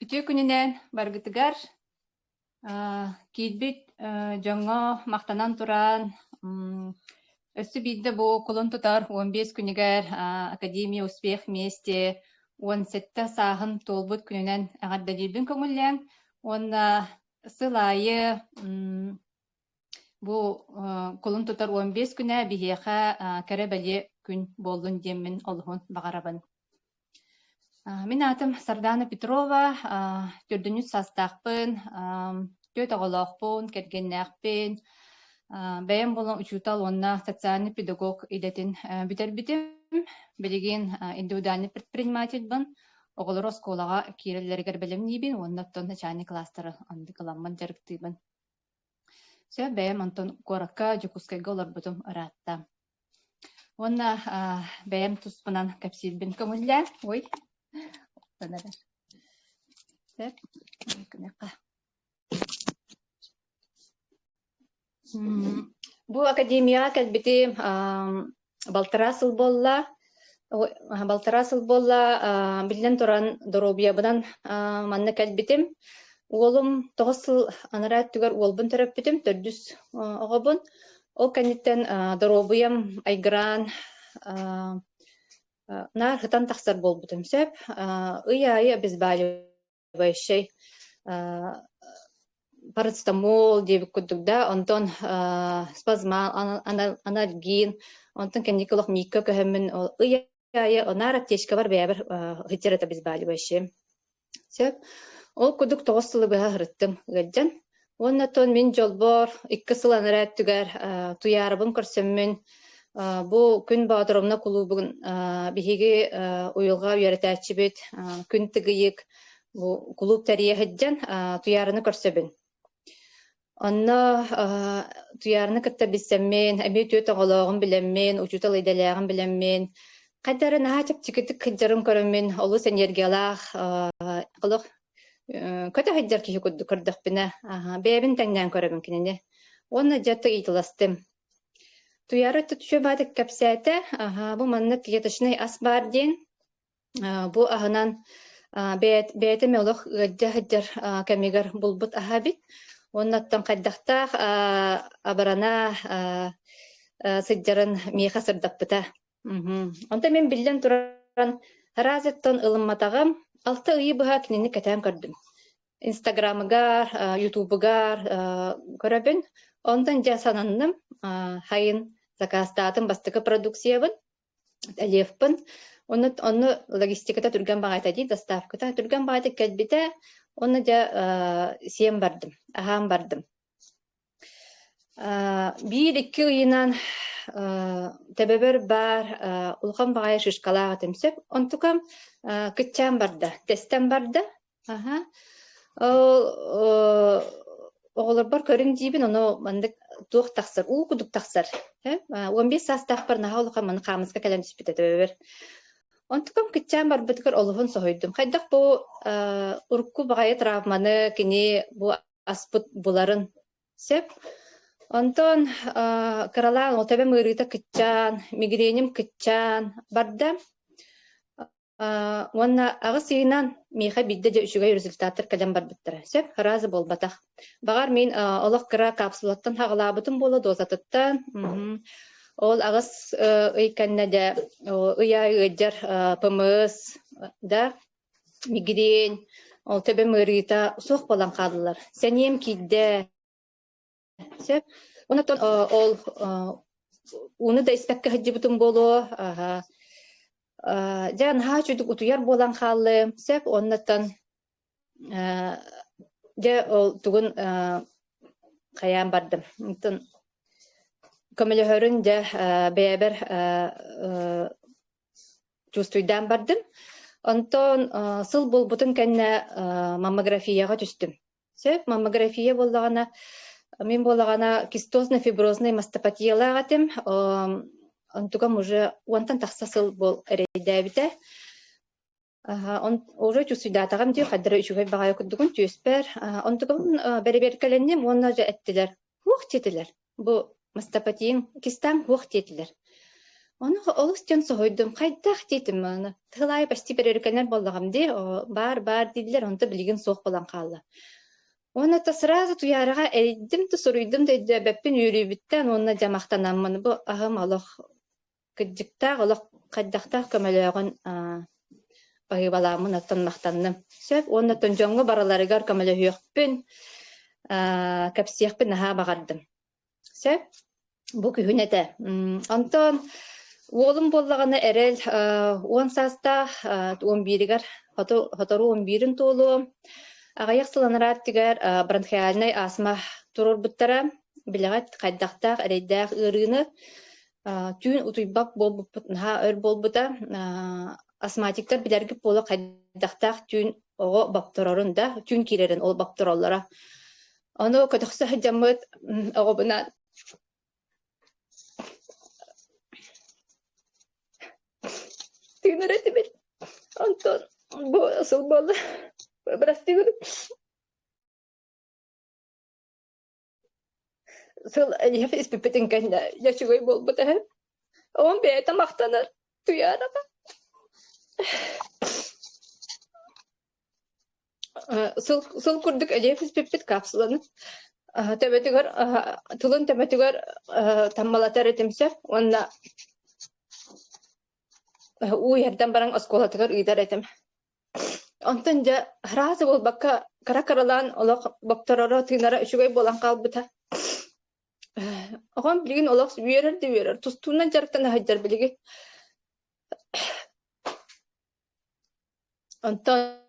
Үтүө күнүнэн баргытыгар киирбит дьоҥҥо махтанан туран, өссө биирдэ бу кулун тутар 15 күнүгэр Академия Успех вместе 17 сааһын туолбут күнүнэн эҕэрдэлиирбин көҥүллээҥ уонна сыл аайы бу кулун тутар 15 күнэ биһиэхэ кэрэ-бэлиэ күн буоллун диэммин олуһун баҕарабын. Мин аатым Сардаана Петрова, төрдүнүс саастаахпын, түөрт оҕолоохпун, кэргэннээхпин. Бэйэм буолан учуутал уонна социальный педагог идэтин бүтэрбитим. Билигин индивидуальный предпринимательбын. Оҕолору оскуолаҕа киирэллэригэр бэлэмниибин уонна оттон начальный класстары оннук ыламмын дьарыктыыбын. Сөп, бэйэм онтон куоракка Дьокуускайга олорбутум ыраатта. Уонна бэйэм туспунан кэпсиирбин көҥүллээн, ой, эрэр. Сөп, гыныахха. Бу академияҕа кэлбитим балтараа сыл буолла. Балтараа сыл буолла, биллэн туран, доруобуйабынан манна кэлбитим. Уолум 9 сыл анараа өттүгэр уолбун төрөппүтүм, төрдүс оҕобун. Ол кэнниттэн доруобуйам айгыраан, наар сытан тахсар буолбутум сөп. Ый аайы обезболивающай парацетамол диэбит курдук да, онтон спазмал, анальгин, онтон кэнники олох мииккэ көһөммүн ый аайы наар аптечкабар бэйэбэр сылдьар этэ обезболивающай. Сөп. Ол курдук 9 сылы быһа сырыттым ыалдьан. Уонна оттон мин дьолбор 2 сыл анараа өттүгэр Туйаарабын көрсөммүн бу Күн Боотуровна кулуубун биһиги уйулҕа үөрэтээччибит Күн Тыгыйык бу кулууп тэрийэ сылдьан Туйаараны көрсөбүн. Онно Туйаараны кытта билсэммин, эмиэ түөрт оҕолооҕун билэммин, учуутал идэлээҕин билэммин, хайда эрэ наһаа чэпчэкитик сылдьарын көрөммүн, олус энергиялаах, олох көтө сылдьар киһи курдук көрдөхпүнэ, бэйэбин тэҥнээн көрөбүн кинини. Уонна дьэ ыйыталастым. Туйаара үчүгэй кэпсээтэ, бу маннык клеточнай ас баар диэн, Бу аһынан бэйэтэ эмиэ олох ыалдьа сылдьар кэмигэр булбут аһа эбит. Уонна оттон хайдахтаах абарана сылдьарын миэхэ сырдаппыта. Онтон мин биллэн туран араас өттөн ылымматаҕым. 6 ыйы быһа кинини кэтээн көрдүм. Инстаграмыгар, Ютубугар көрөбүн. Онтон дьэ сананным, хайын заказтаатым бастакы продукциябын. Левпын. Онно, онно логистиката түргэн баҕайыта дии, доставката түргэн баҕайытык кэлбитэ. Онно дьэ сиэн бардым, аһаан бардым. Биир-икки ыйынан төбөбөр баар улахан баҕайы шишкалаах этим сөп. Онтукам кыччаан барда, тэстэн барда. Аһа. Ол оҕолорбор көрүҥ диибин, ону маннык туох тахсар, уу кудук тахсар. 15 саастаахпар наһаа улахан маны хаамыска кэлэн түспүтэ төбөбөр. Онтукам кыччаан барбытыгар олуһун соһуйдум. Хайдах бу урукку баҕайы травманы кини бу аспыт буларын сөп. Онтон кыралаан ол төбөм ыарыыта кыччаан, мигреним кыччаан барда. Уонна 8 ыйынан миэхэ биирдэ дьэ үчүгэй результаттар кэлэн барбыттара. Сөп, ыраазы буолбатах. Баҕар мин олох кыра капсулаттан хаҕалаабытым буолуо дозатыттан. Ол 8 ый кэннэ дьэ ый аайы ыалдьар ПМС да, мигрень, ол төбөм ыарыыта суох буолан хааллылар. Сэниэм киирдэ. Сөп. Онтон ол ууну да испэккэ сылдьыбытым буолуо. Дьэ, наһаа үчүгдүк утуйар буолан хааллым. Сөп. Оннуттан дьэ ол тугун хайаан бардым. Онтон көмөлөһөрүн дьэ бэйэбэр чувствуйдаан бардым. Онтон сыл буолбутун кэннэ маммографияҕа түстүм. Сөп, маммография буоллаҕына, мин буоллаҕына кистозно-фиброзный мастопатиялаах этим. Онтукам уже уонтан тахса сыл буол эрэйдээбитэ. Уже чувствуйдаатаҕым дии, хайдара үчүгэй баҕайы курдугун түөспэр. Онтукам бэрэбиэркэлэнним уонна дьэ эттилэр, "Хуох" диэтилэр. Бу мастопатияҥ кистаҥ хуох диэтилэр. Ону олус диэн соһуйдум. Хайдах диэтим аны. Тыл аайы почти бөрүкэнэр буоллаҕым дии. Баар баар дииллэр, онто билигин суох буолан хаалла. Уонна то сразу Туйаараҕа эрийдим да суруйдум да өйдөөбөппүн үөрүүбүттэн уонна дьэ махтанаммын бу аһым олох кырдьыктаах олох хайдахтаах көмөлөөҕүн баһыыбалааммын оттон махтанным. Сөп уонна оттон дьоҥҥо барыларыгар көмөлөһүөхпүн, кэпсиэхпин наһаа баҕардым. Сөп. Бу күһүн этэ. Онтон уолум буоллаҕына эрэл 10 саастаах, 11-игэр сотору 11-ин туолуо. Аҕыйах сыл анараа өттүгэр бронхиальнай астма туруорбуттара. Билэҕит, хайдахтаах эрэйдээх ыарыыны түүн утуйбат буолбуппут наһаа өр буолбута. Астматиктар билэргит буолуо хайдахтаах түүн оҕо бопторорун да, түүн киирэрин ол боптороллоро. Ону көтөхсө сылдьаммыт оҕобунаан тыынар этибит. Онтон бу сыл буолла. Бырастыы Сыл эйиэхэ испиппитин кэннэ дьэ үчүгэй буолбут эһэ. Оҕом бэйэтэ махтанар Туйаараҕа. Сыл, сыл курдук элиэп испиппит капсуланы төбөтүгэр тылын төбөтүгэр таммалатар этим сөп уонна уу иһэрдэн баран оскуолатыгар ыытар этим. Онтон дьэ араас буолбакка кыра-кыралаан олох боптороро, тыынара үчүгэй буолан хаалбыта. Оҕом билигин олох үөрэр да үөрэр, тустуунан дьарыктана сылдьар билигин. Онтон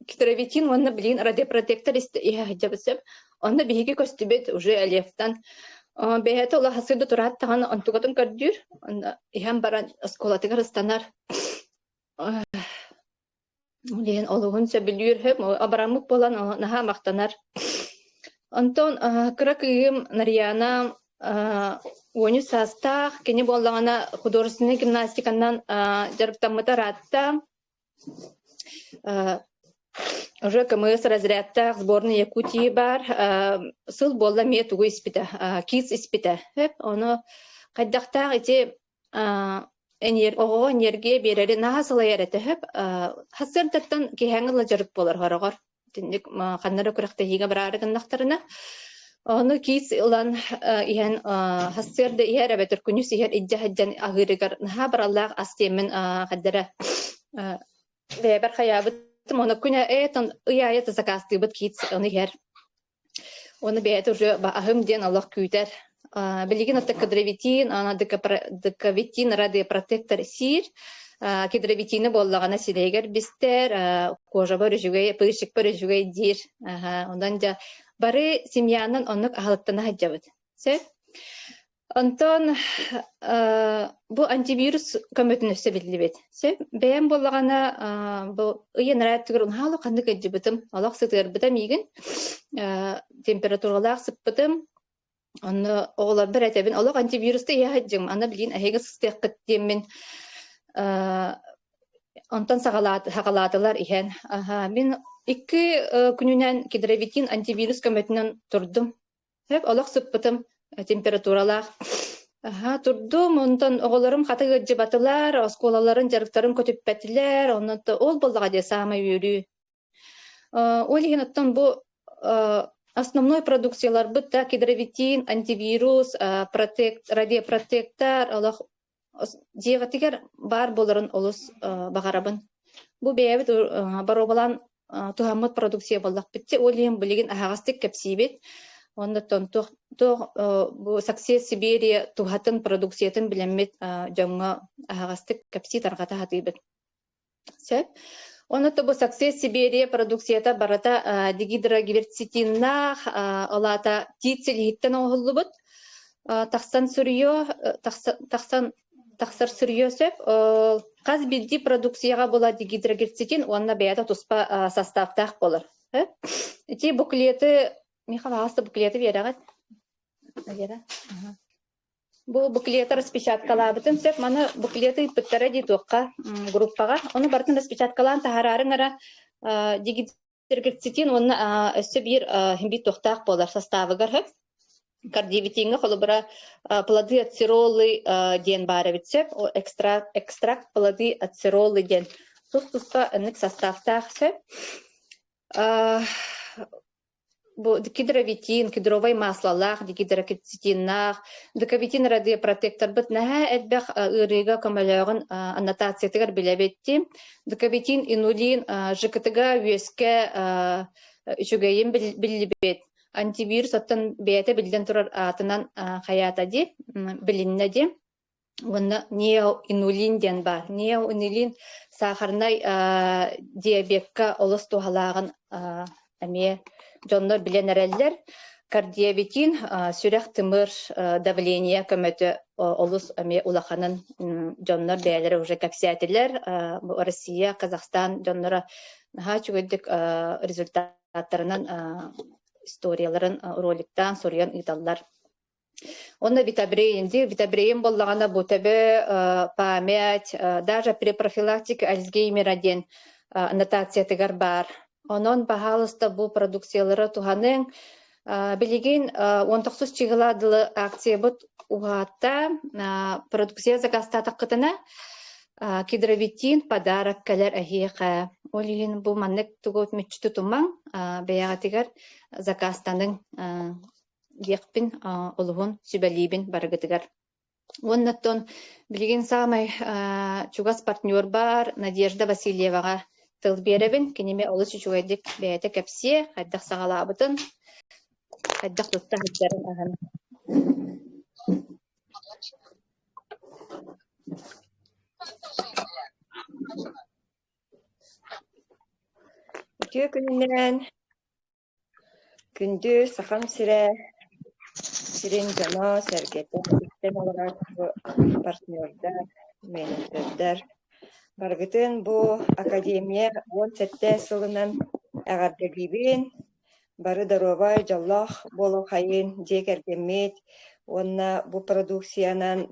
китровитин уонна билигин радиопротектор иһэ сылдьабыт сөп. Онно биһиги көстүбүт уже Левтан. Бэйэтэ улахан сырда тураат даҕаны онтукатын көрдүүр. Онно иһэн баран оскуолатыгар ыстанар. Ол иһин олуһун сөбүлүүр, абыраммыт буолан наһаа махтанар. Онтон кыра кыыһым Нарьяна 13 саастаах, кини буоллаҕына художественнай гимнастиканан дьарыктаммыта ыраатта. Уже КМС разрядтаах сборная Якутии баар. Сыл буолла эмиэ тугу испитэ, киис испитэ. Ону хайдахтаах ити оҕоҕо энергия биэрэри наһаа сылайар этэ сөп. Сарсыардаттан киэһээҥҥи ыла дьарык буолар хороҕор. Итинник ханна эрэ күрэхтэһиигэ бараары гыннахтарына. Ону киис ылан иһэн сарсыарда иһэр эбэтэр күнүс иһэр илдьэ сылдьан аһыырыгар наһаа бараллаах ас диэммин хайдара бэйэбэр хайаабытым. Ону күнэ ый аайы сакаастыыбыт киис ону иһэр. Уонна бэйэтэ уже аһым диэн олох күүтэр. Билигин это кадровитин, ана декавитин радиопротектор сиир. Кедровитины буоллаҕына сирэйигэр бистэр, кожабар үчүгэй, пырщикпар үчүгэй диир. Онон дьэ бары семьянан оннук аһылыктана сылдьабыт. Сөп? Онтон бу антивирус көмөтүн өссө биллибит. Сөп. Бэйэм буоллаҕына бу ый анараа өттүгэр наһаа улаханнык ыалдьыбытым. Олох сытыарбыта миигин. Температуралаах сыппытым. Онно оҕолорбор этэбин, олох антивируста иһэ сылдьыҥ, аны билигин эһиги сыстыаххыт диэммин онтон саҕалаатылар иһэн. Мин 2 күнүнэн кедровитин антивирус көмөтүнэн турдум. Сөп, олох сыппытым температуралаах. Аһа, турдум, онтон оҕолорум хата ыалдьыбатылар, оскуолаларын дьарыктарын көтүппэтилэр, онон ол буоллаҕа дии саамай үөрүү. Ол иһин оттон бу основной продукцияларбыт да кедровитин, антивирус, протект, радиопротектор олох Дьиэҕитигэр баар буоларын олус баҕарабын. Бу бэйэбит боруобалаан туһаммыт продукция буоллахпыт дии, ол иһин билигин аһаҕастык кэпсиибит. Уонна оттон туох туох бу Success Siberia туһатын, продукциятын билэммит дьоҥҥо аһаҕастык кэпсии тарҕата сатыыбыт. Сөп. Онно бу Success Siberia продукцията барыта дигидрогиверцитиннаах, ол аата тиит силиһиттэн оҥоһуллубут. Тахсан сырье, тахсан тахсар сырье сөп. Хас биирдии продукцияҕа була дигидрогерцитин уонна бэйэтэ туспа составтаах буолар. Ити буклеты, Михаил, аҕаста буклеты биэрэҕит? Вера? Бу буклеты распечаткалаабытым сөп. Маны буклеты ыыппыттара дии туохха группаҕа. Ону барытын распечаткалаан таһаараарыҥ эрэ дигитергицитин уонна өссө биир биир туохтаах буолар составыгар сөп. Кардиовитиҥҥа холобура плоды ацеролы диэн баар эбит сөп. Экстракт, экстракт плоды ацеролы диэн тус-туспа ыннык составтаах сөп. Бу кедровитин, кедровай маслалаах, дигидрокетиннаах, декавитин радиопротекторбыт наһаа элбэх ыарыыга көмөлөөҕүн аннотациятыгар билэбит. Декавитин, инулин ЖКТ-га үөскэ үчүгэйин биллибит. Антивирус оттон бэйэтэ биллэн турар аатынан хайаата дии, билиннэ дии. Уонна неоинулин диэн баар. Неоинулин сахарнай диабекка олус туһалааҕын эмиэ дьоннор билэн эрэллэр. Кардиовитин сүрэх-тымыр давление көмөтө олус эмиэ улаханын дьоннор бэйэлэрэ уже кэпсээтилэр. Бу Россия, Казахстан дьонноро наһаа үчүгэйдик результаттарынан историяларын роликтаан суруйан ыыталлар. Онно витабрейн дии. Витабрейн буоллаҕына бу төбө память, даже при профилактике Альцгеймера диэн аннотациятыгар баар. Онон, баһаалыста, бу продукциялары туһаныҥ. Билигин 19 чыгыла дылы акциябыт уһаатта. Продукция заказтаатаххытына кедровитин подарок кэлэр эһиэхэ. Ол иһин бу маннык тугу мүччү тутумаҥ, бэйэҕитигэр заказтаныҥ диэхпин олуһун сүбэлиибин барыгытыгар. Уонна оттон билигин саамай чугас партнер баар Надежда Васильеваҕа тыл биэрэбин. Киними олус үчүгэйдик бэйэтэ кэпсиэ, хайдах саҕалаабытын, хайдах тутта сылдьарын аһын. Үтүө күнүнэн Күндү Сахам сирэ сирин дьоно-сэргэтэ, истэн олорор партнердар, менеджердэр барыгытын бу Академия 17 сылынан эҕэрдэлиибин! Бары доруобай, дьоллоох буолуоххайын, дьиэ кэргэммит уонна бу продукциянан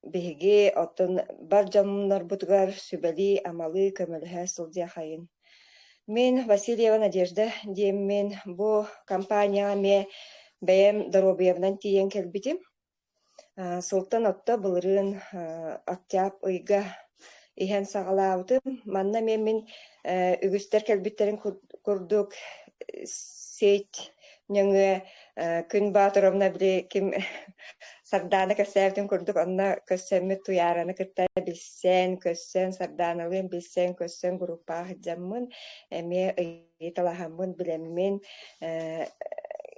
Биһиги оттон бар дьоннорбутугар сүбэлии-амалыы, көмөлөһө сылдьыахайын. Мин Васильева Надежда диэммин бу компанияҕа эмиэ бэйэм доруобуйабынан тиийэн кэлбитим. Сылтан отто былырыын октябрь ыйга иһэн саҕалаабытым. Манна эмиэ мин үгүстэр кэлбиттэрин курдук сеть нөҥүө Күн Боотуровна били ким Сардаана кэпсээбитин курдук онно көрсөммүт Туйаараны кытта билсэн, көрсөн, Сардааналыын билсэн, көрсөн группаҕа сылдьаммын, эмиэ ыйыталаһаммын, билэммин,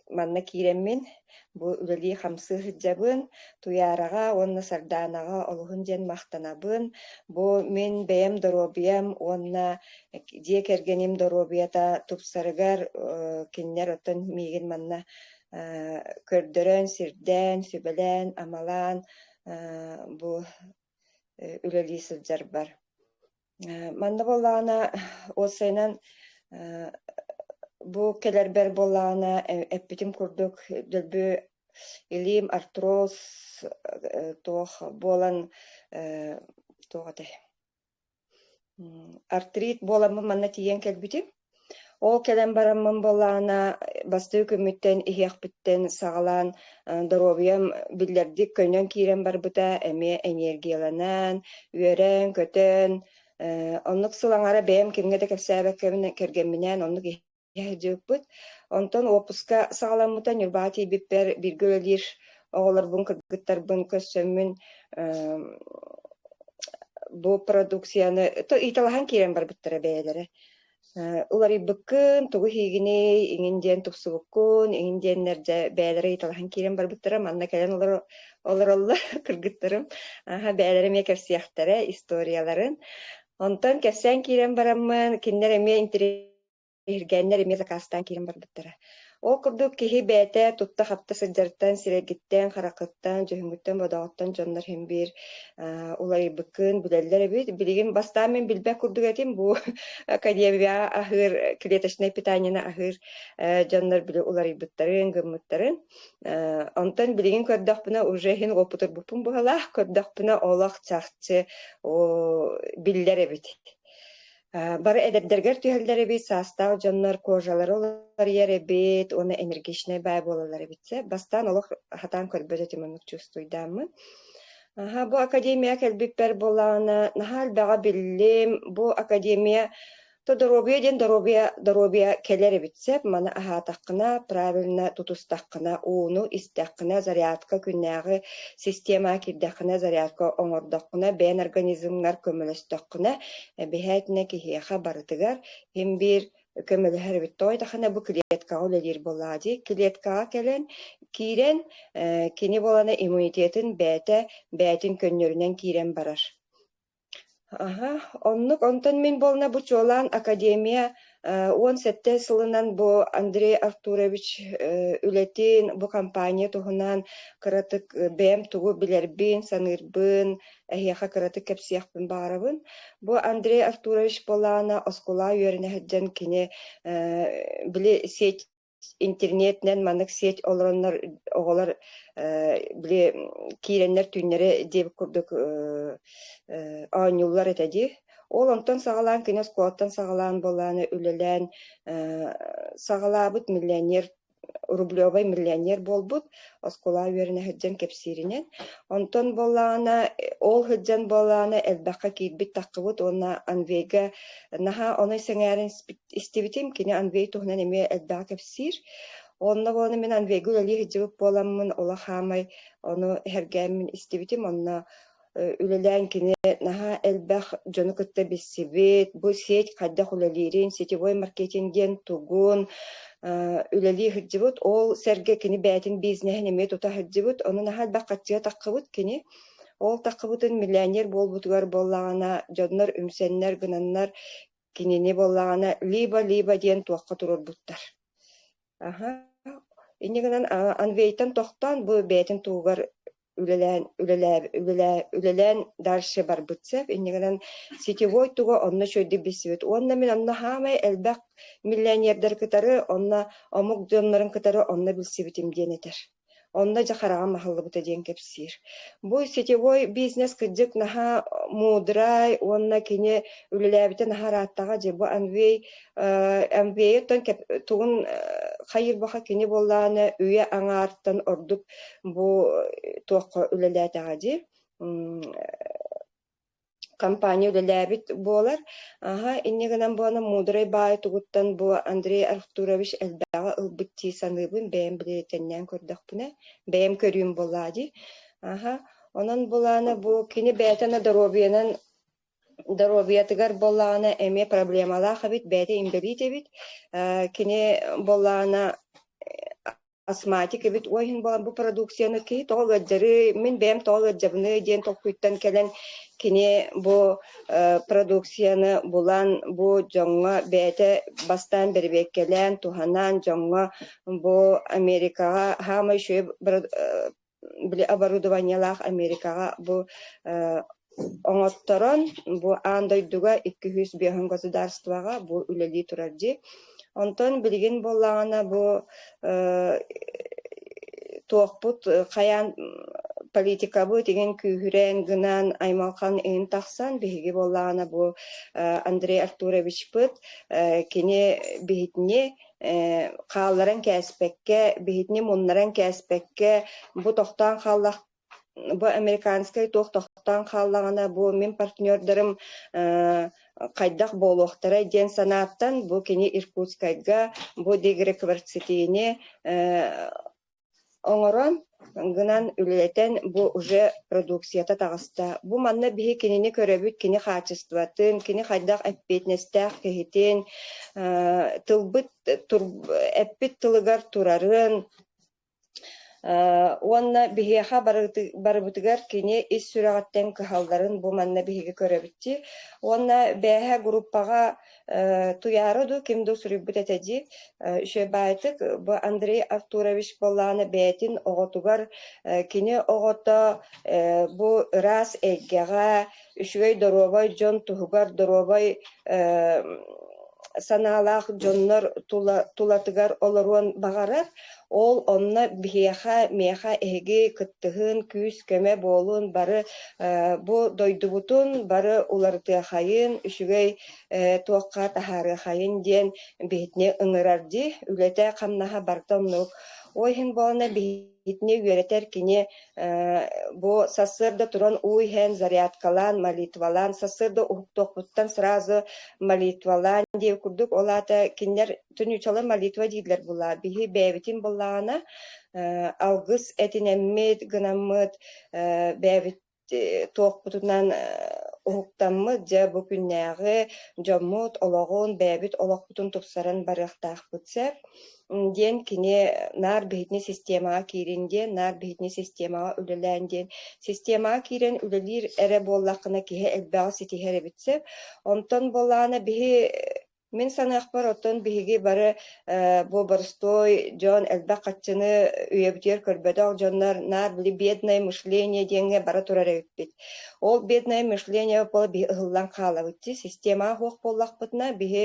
манна киирэммин бу үлэлии-хамсыы сылдьабын. Туйаараҕа уонна Сардаанаҕа олуһун диэн махтанабын. Бу мин бэйэм доруобуйам уонна дьиэ кэргэним доруобуйата тупсарыгар кинилэр оттон миигин манна көрдөрөн, сирдээн, сүбэлээн, амалаан бу үлэлии сылдьарбар. Манна буоллаҕына уопсайынан бу кэлэрбэр буоллаҕына эппитим курдук дөлбү илиим артроз туох буолан туох этэй Артрит буоламмын манна тиийэн кэлбитим. Ол кэлэн бараммын буоллаҕына, бастакы күммүттэн иһиэхпиттэн саҕалаан доруобуйам биллэрдик көнөн киирэн барбыта, эмиэ энергияланан, үөрэн-көтөн, оннук сыл аҥара бэйэм кимҥэ да кэпсээбэккэбин кэргэмминээн оннук Дьыыппыт. Онтон уоппуска саҕаламмыта Ньурбаҕа тиийбиппэр бииргэ үлэлиир оҕолорбун, кыргыттарбын көрсөммүн бу продукцияны ыйыталаһан киирэн барбыттара бэйэлэрэ. Уларыйбыккын, тугу иһиигиний, иҥин диэн тупсубуккун, иҥин диэннэр дьэ бэйэлэрэ ыйыталаһан киирэн барбыттара. Манна кэлэн олороллор кыргыттарым. Аһа бэйэлэрэ эмиэ кэпсиэхтэрэ историяларын. Онтон кэпсээн киирэн бараммын, кинилэр эмиэ интэриэс Эһиргээннэр эмиэ сакаастаан киирэн барбыттара. Ол курдук киһи бэйэтэ тутта-хапта сылдьарыттан, сирэйгиттэн, хараххыттан, дьүһүҥҥүттэн-бодоҕуттан дьоннор иһин биир уларыйбыккын билэллэр эбит. Билигин бастаан мин билбэт курдук этим, бу академияҕа аһыыр клеточнай питаниены аһыыр дьоннор били уларыйбыттарын, гыммыттарын. Онтон билигин көрдөхпүнэ уже иһин уопутурбуппун быһалаах, көрдөхпүнэ олох чахчы биллэр эбит. Бары эдэрдэргэр түһэллэр эбит, саастаах дьоннор кожалара уларыйар эбит уонна энергичнэй баай буолаллар эбит. Бастаан олох хатаан көрбөт этим оннук чувствуйдааммын. Аһа, бу академия кэлбиппэр буоллаҕына наһаа элбэҕи биллим. Бу академия то доруобуйа диэн доруобуйа доруобуйа кэлэр эбит сөп. Маны аһаатаххына, правильно тутустаххына, ууну истэххинэ, зарядка күннээҕи системаҕа киирдэххинэ, зарядка оҥордоххуна, бэйэн организмҥар көмөлөстөххүнэ, эбиһээтинэ киһиэхэ барытыгар син биир көмөлөһөр эбит. Тоҕо диэтэххинэ бу клеткаҕа үлэлиир буоллаҕа дии. Клеткаҕа кэлэн киирэн, кини буолана иммунитетын бэйэтэ бэйэтин көннөрүнэн киирэн барар. Аһа, оннук. Онтон мин буолна бу чуолаан академия 17 сылынан бу Андрей Артурович үлэтин, бу компания туһунан кыратык бэйэм тугу билэрбин, саныырбын эһиэхэ кыратык кэпсиэхпин баҕарабын. Бу Андрей Артурович буоллаҕына оскуола үөрэнэ сылдьан кини били сеть интернетинэн маннык сеть олороннор оҕолор били киирэннэр түүннэри диэбит курдук оонньууллар этэ дии. Ол онтон саҕалаан кини оскуолаттан саҕалаан буоллаҕына үлэлээн саҕалаабыт миллионер рублевай миллионер буолбут оскуолаҕа үөрэнэ сылдьан кэпсииринэн. Онтон буоллаҕына ол сылдьан буоллаҕына элбэххэ киирбит таххыбыт уонна Анвейга наһаа ону сэҥээрэн истибитим, кини Анвей туһунан эмиэ элбэҕи кэпсиир. Онно буолан мин Анвейга үлэлии сылдьыбыт буоламмын, олох хаамай ону эһэргээммин истибитим. Онно үлэлээн кини наһаа элбэх дьону кытта билсибит, бу сеть хайдах үлэлиирин, сетевой маркетинг диэн тугун үлэлии сылдьыбыт. Ол сэргэ кини бэйэтин бизнеһин эмиэ тута сылдьыбыт. Ону наһаа элбэх харчыга таххыбыт кини. Ол таххыбытын миллионер буолбутугар буоллаҕына, дьоннор үмсэннэр гынаннар Кинини буоллаҕына либо-либо диэн туохха туруорбуттар. Аһа. Инньэ гынан Анвейтан тохтоон бу бэйэтин туһугар үлэлээн үлэлээ үлэлээ үлэлээн дальше барбыт сөп. Инньэ гынан сетевой туга онно үчүгэйдик билсибит. Уонна мин онно хаамай элбэх миллионердары кытары онно омук дьоннорун кытары онно билсибитим диэн этэр. Онно дьэ хараҕым аһыллыбыта диэн кэпсиир. Бу сетевой бизнес кырдьык наһаа муударай уонна кини үлэлээбитэ наһаа ырааттаҕа дьэ бу Амвей Амвейыттан тугун хайыыр баха кини буоллаҕына үйэ аҥаартан ордук бу туохха үлэлээтэҕэ дии компания үлэлээбит буолар. Аһа, инньэ гынан буолан муударай баай тугуттан бу Андрей Артурович элбэҕи ылбыт дии саныыбын, бэйэм билиэтэннээн көрдөхпүнэ, бэйэм көрүүм буоллаа дии. Аһа, онон булаана бу кини бэйэтэ на доруобуйанан доруобуйатыгар буоллаҕына эмиэ проблемалаах эбит, бэйэтэ инбэлиит эбит. Кини буоллаҕына астматик эбит, ол иһин буолан бу продукцияны киһи тоҕо ыалдьарый, мин бэйэм тоҕо ыалдьабыный диэн толкуйтан кэлэн кини бу продукцияны булан бу дьоҥҥо бэйэтэ бастаан бэрэбиэркэлээн туһанан дьоҥҥо бу Америкаҕа саамай үчүгэй били оборудованиелаах Америкаҕа бу оҥотторон бу аан дойдуга 205 государствоҕа бу үлэлии турар дии. Онтон билигин буоллаҕына бу туохпут хайаан политикабыт игин күүһүрэн гынан аймалхан иһин тахсан биһиги буоллаҕына бу Андрей Артуровичпыт кини биһитини хаалларан кээспэккэ биһитини муннаран кээспэккэ бу тохтоон хааллах бу американскай туох тохтоон хааллаҕына бу мин партнердарым хайдах буолуохтарай диэн санааттан бу кини Иркутскайга бу дигрекварцитини оҥорон гынан үлэлэтэн бу уже продукцията таҕыста. Бу манна биһи кинини көрөбүт, кини хаачыстыбатын, кини хайдах эппиэтинэстээх киһитин, тылбыт эппит тылыгар турарын, Уонна биһиэхэ барыбытыгар кини ис сүрэҕиттэн кыһалларын бу манна биһиги көрөбүт дии. Уонна бээһэ группаҕа Туйаара дуу, ким дуу суруйбут этэ дии. Үчүгэй баайытык бу Андрей Артурович буоллаҕына бэйэтин оҕотугар кини оҕото бу ыраас эйгэҕэ үчүгэй доруобай дьон туһугар доруобай санаалаах дьоннор тулатыгар олоруон баҕарар. Ол онно биһиэхэ, миэхэ эһиги кыттыһын, күүс-көмө буолун, бары бу дойдубутун бары уларытыахайын, үчүгэй туохха таһаарыахайын диэн биһитини ыҥырар дии. Үлэтэ-хамнаһа барыта оннук. Ол иһин буолана биһитини үөрэтэр кини бу сарсыарда туран уу иһэн, зарядкалаан, молитвалаан, сарсыарда уһуктуохпуттан сразу молитвалаан диир курдук, ол аата кинилэр түнүүчалар молитва дииллэр буоллаҕа. Биһи бэйэбитин буоллаҕына алгыс этинэммит, гынаммыт, бэйэбит туохпутунан уһуктаммыт, дьэ бу күннээҕи дьоммут олоҕун, бэйэбит олохпутун тупсаран барыахтаахпыт сөп диэн кини наар биһитини системаҕа киирин диэн, наар биһитини системаҕа үлэлээн диэн. Системаҕа киирэн үлэлиир эрэ буоллаххына киһи элбэҕи ситиһэр эбит сөп. Онтон буоллаҕына биһи Мин саныахпар, оттон биһиги бары бу боростуой дьон элбэх харчыны үйэбитигэр көрбөтөх дьоннор наар били бедное мышление диэҥҥэ бара турар эбиппит. Ол бедное мышление буола биһи ыһыллан хаалабыт дии. Системаҕа суох буоллахпытына биһи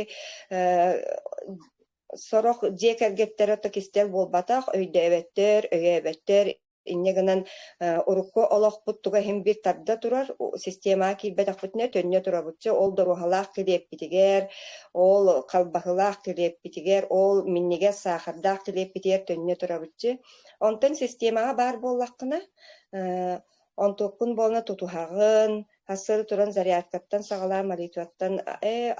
сорох дьиэ кэргэттэрэ то кистэл буолбатах, өйдөөбөттөр, өйөөбөттөр, Инньэ гынан урукку олохпут туга иһин биир тарда турар, системаҕа киирбэтэхпитинэ төннө турабыт. Чэ, ол доруоһалаах килиэппитигэр, ол халбаһылаах килиэппитигэр, ол минньигэс саахардаах килиэппитигэр төннө турабыт. Чэ. Онтон системаҕа баар буоллаххына, онтуккун буолна тутуһаҕын, Сарсыарда туран зарядкаттан саҕалаан, молитваттан,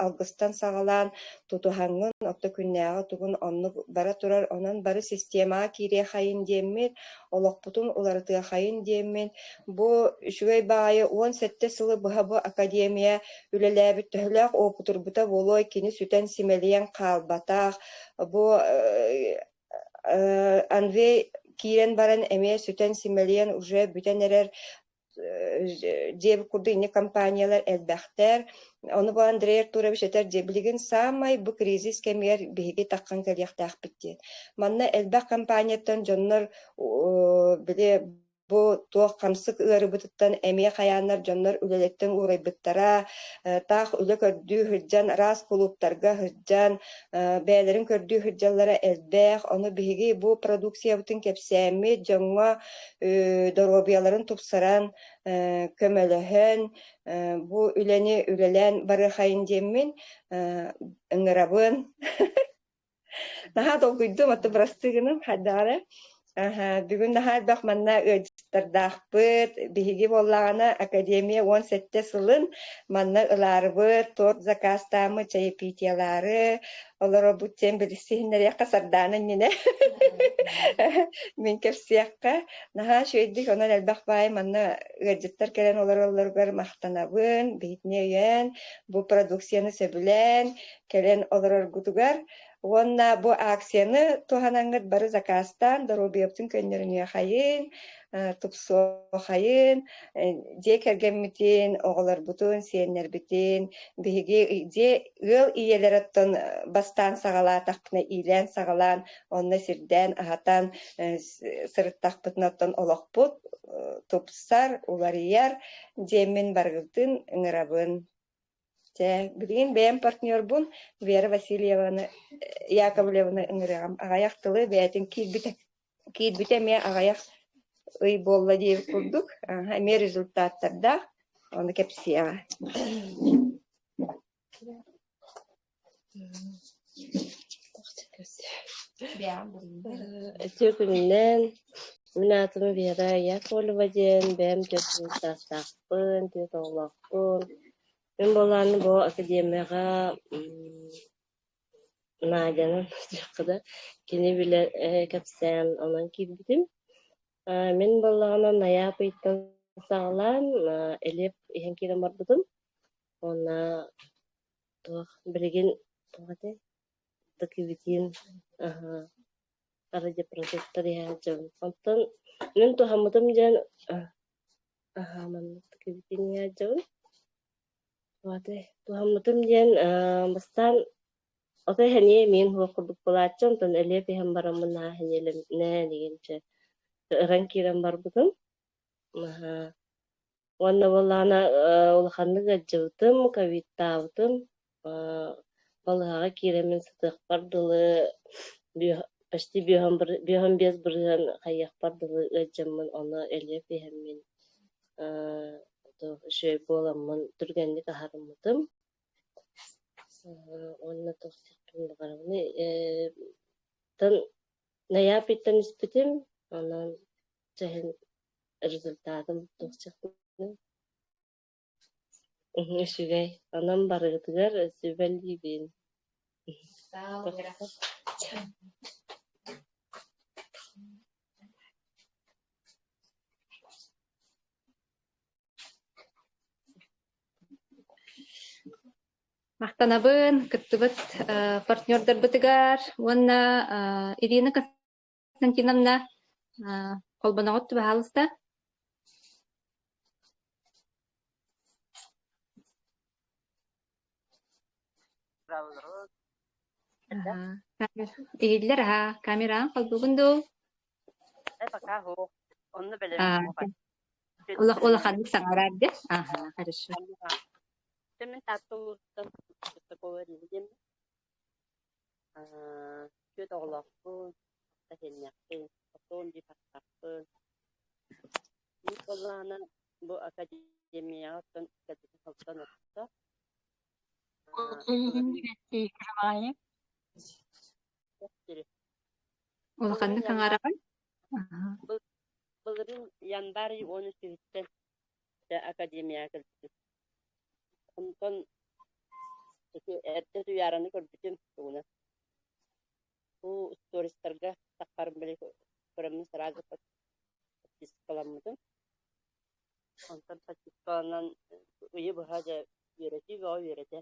алгыстан саҕалаан тутуһаҥҥын, отто күннээҕи тугун оннук бара турар, онон бары системаҕа киириэхэйин диэммит, олохпутун уларытыахайын диэммин, бу үчүгэй баҕайы 17 сылы быһа бу академия үлэлээбит төһөлөөх уопутурбута буолуой, кини сүтэн симэлийэн хаалбатах, бу Андрей киирэн баран эмиэ сүтэн симэлийэн уже бүтэн эрэр диэбит курдук инник компаниялар элбэхтэр. Ону бу Андрей Артурович этэр дьэ билигин саамай бу кризис кэмигэр биһиги таххан кэлиэхтээхпит диэн. Манна элбэх компанияттан дьоннор били бу туох хамсык ыарыыбытыттан эмиэ хайааннар дьоннор үлэлэриттэн уурайбыттара, таах үлэ көрдүү сылдьан, араас кулууптарга сылдьан, бэйэлэрин көрдүү сылдьаллара элбэх. Ону биһиги бу продукциябытын кэпсээммит дьоҥҥо доруобуйаларын тупсаран, көмөлөһөн, бу үлэни үлэлээн барыахайын диэммин ыҥырабын. Наһаа долгуйдум, оттон бырастыы гыным, хайдах эрэ. Аһа, бүгүн наһаа элбэх манна ыалдьыттардаахпыт. Биһиги буоллаҕына Академия 17 сылын манна ылаарыбыт, торт заказтааммыт, чаепитиелаары олоробут диэн билиссиһиннэриэххэ Сардаана иннинэ мин кэпсиэххэ. Наһаа үчүгэйдик, онон элбэх баай манна ыалдьыттар кэлэн олороллоругар махтанабын, биһитини өйөөн, бу продукцияны сөбүлээн кэлэн олороргутугар уонна бу акцияны туһанаҥҥыт бары заказтаан доруобуйабытын көннөрүнүөхайын, тупсуохайын, дьиэ кэргэммитин, оҕолорбутун, сиэннэрбитин биһиги дьиэ ыал ийэлэр оттон бастаан саҕалаатахпытына иилээн саҕалаан онно сирдээн аһатан сырыттахпытына оттон олохпут тупсар, уларыйар диэммин барыгытын ыҥырабын. Чэ, билигин бэйэм партнербун Вера Васильеваны Яковлеваны ыҥырыаҕым. Аҕыйах тылы бэйэтин киирбитэ киирбитэ эмиэ аҕыйах ый буолла диэбит курдук, эмиэ результаттардаах, ону кэпсиэҕэ. Үтүө күнүнэн, мин аатым Вера Яковлева диэн, бэйэм 40 саастаахпын, түөрт оҕолоохпун. Мин буолааны бу академияҕа Надянан диэххэ да, кини билэ кэпсээн онон киирбитим. Мин буоллаҕына Найаап ыйтан саҕалаан Элиэп иһэн киирэн барбытым. Уонна туох билигин туох этэй докубитин радиопродуктар иһэ сылдьабын. Онтон мин туһаммытым диэн аһаа маннык докубитин иһэ сылдьабын. Туох туһаммытым диэн бастаан отой сэниэ миин суох курдук буолааччы, онтон элиэп иһэн бараммын наһаа сэниэлэнэн игинчэ ыран киирэн барбытым. Наһаа Уонна буоллаҕына улаханнык ыалдьыбытым, ковидтаабытым, балыыһаҕа киирэммин сытыахпар дылы. Почти 55% хайыахпар дылы ыалдьаммын, ону элиэ түһэммин, үчүгэй буоламмын түргэнник аһарыммытым. Уонна туох диэхпин баҕарабыный тан ноябрьтан испитим, онон чэһин результатым туох диэхпиний Үчүгэй, онон барыгытыгар сүбэлиибин. Махтанабын кыттыбыт партнердарбытыгар уонна Ирина Константиновна холбоноҕут баһаалыста. Иһиллэр аһаа, камераҕын холбуугун дуу? Улаханнык саҥараар дии. Аха, хорошо. Мин Таатта улууһуттан Түөрт оҕолоохпун, алта сиэннээхпин, хотуон дии тахсаахпын. Мин буоллаҕына бу академияҕа оттон кэлбитим сылтан орто. Улаханнык саҥараҕын? Былырыын январь 13-үһүттэн академияҕа кэлбитим. Онтон ити эрдэ Туйаараны көрбүтүм тугунан. Бу туристарга таххарым били көрөммүн сразу подпискаламмытым. Онтон подпискаланан ыйы быһа дьэ үөрэтии бөҕө үөрэтэ.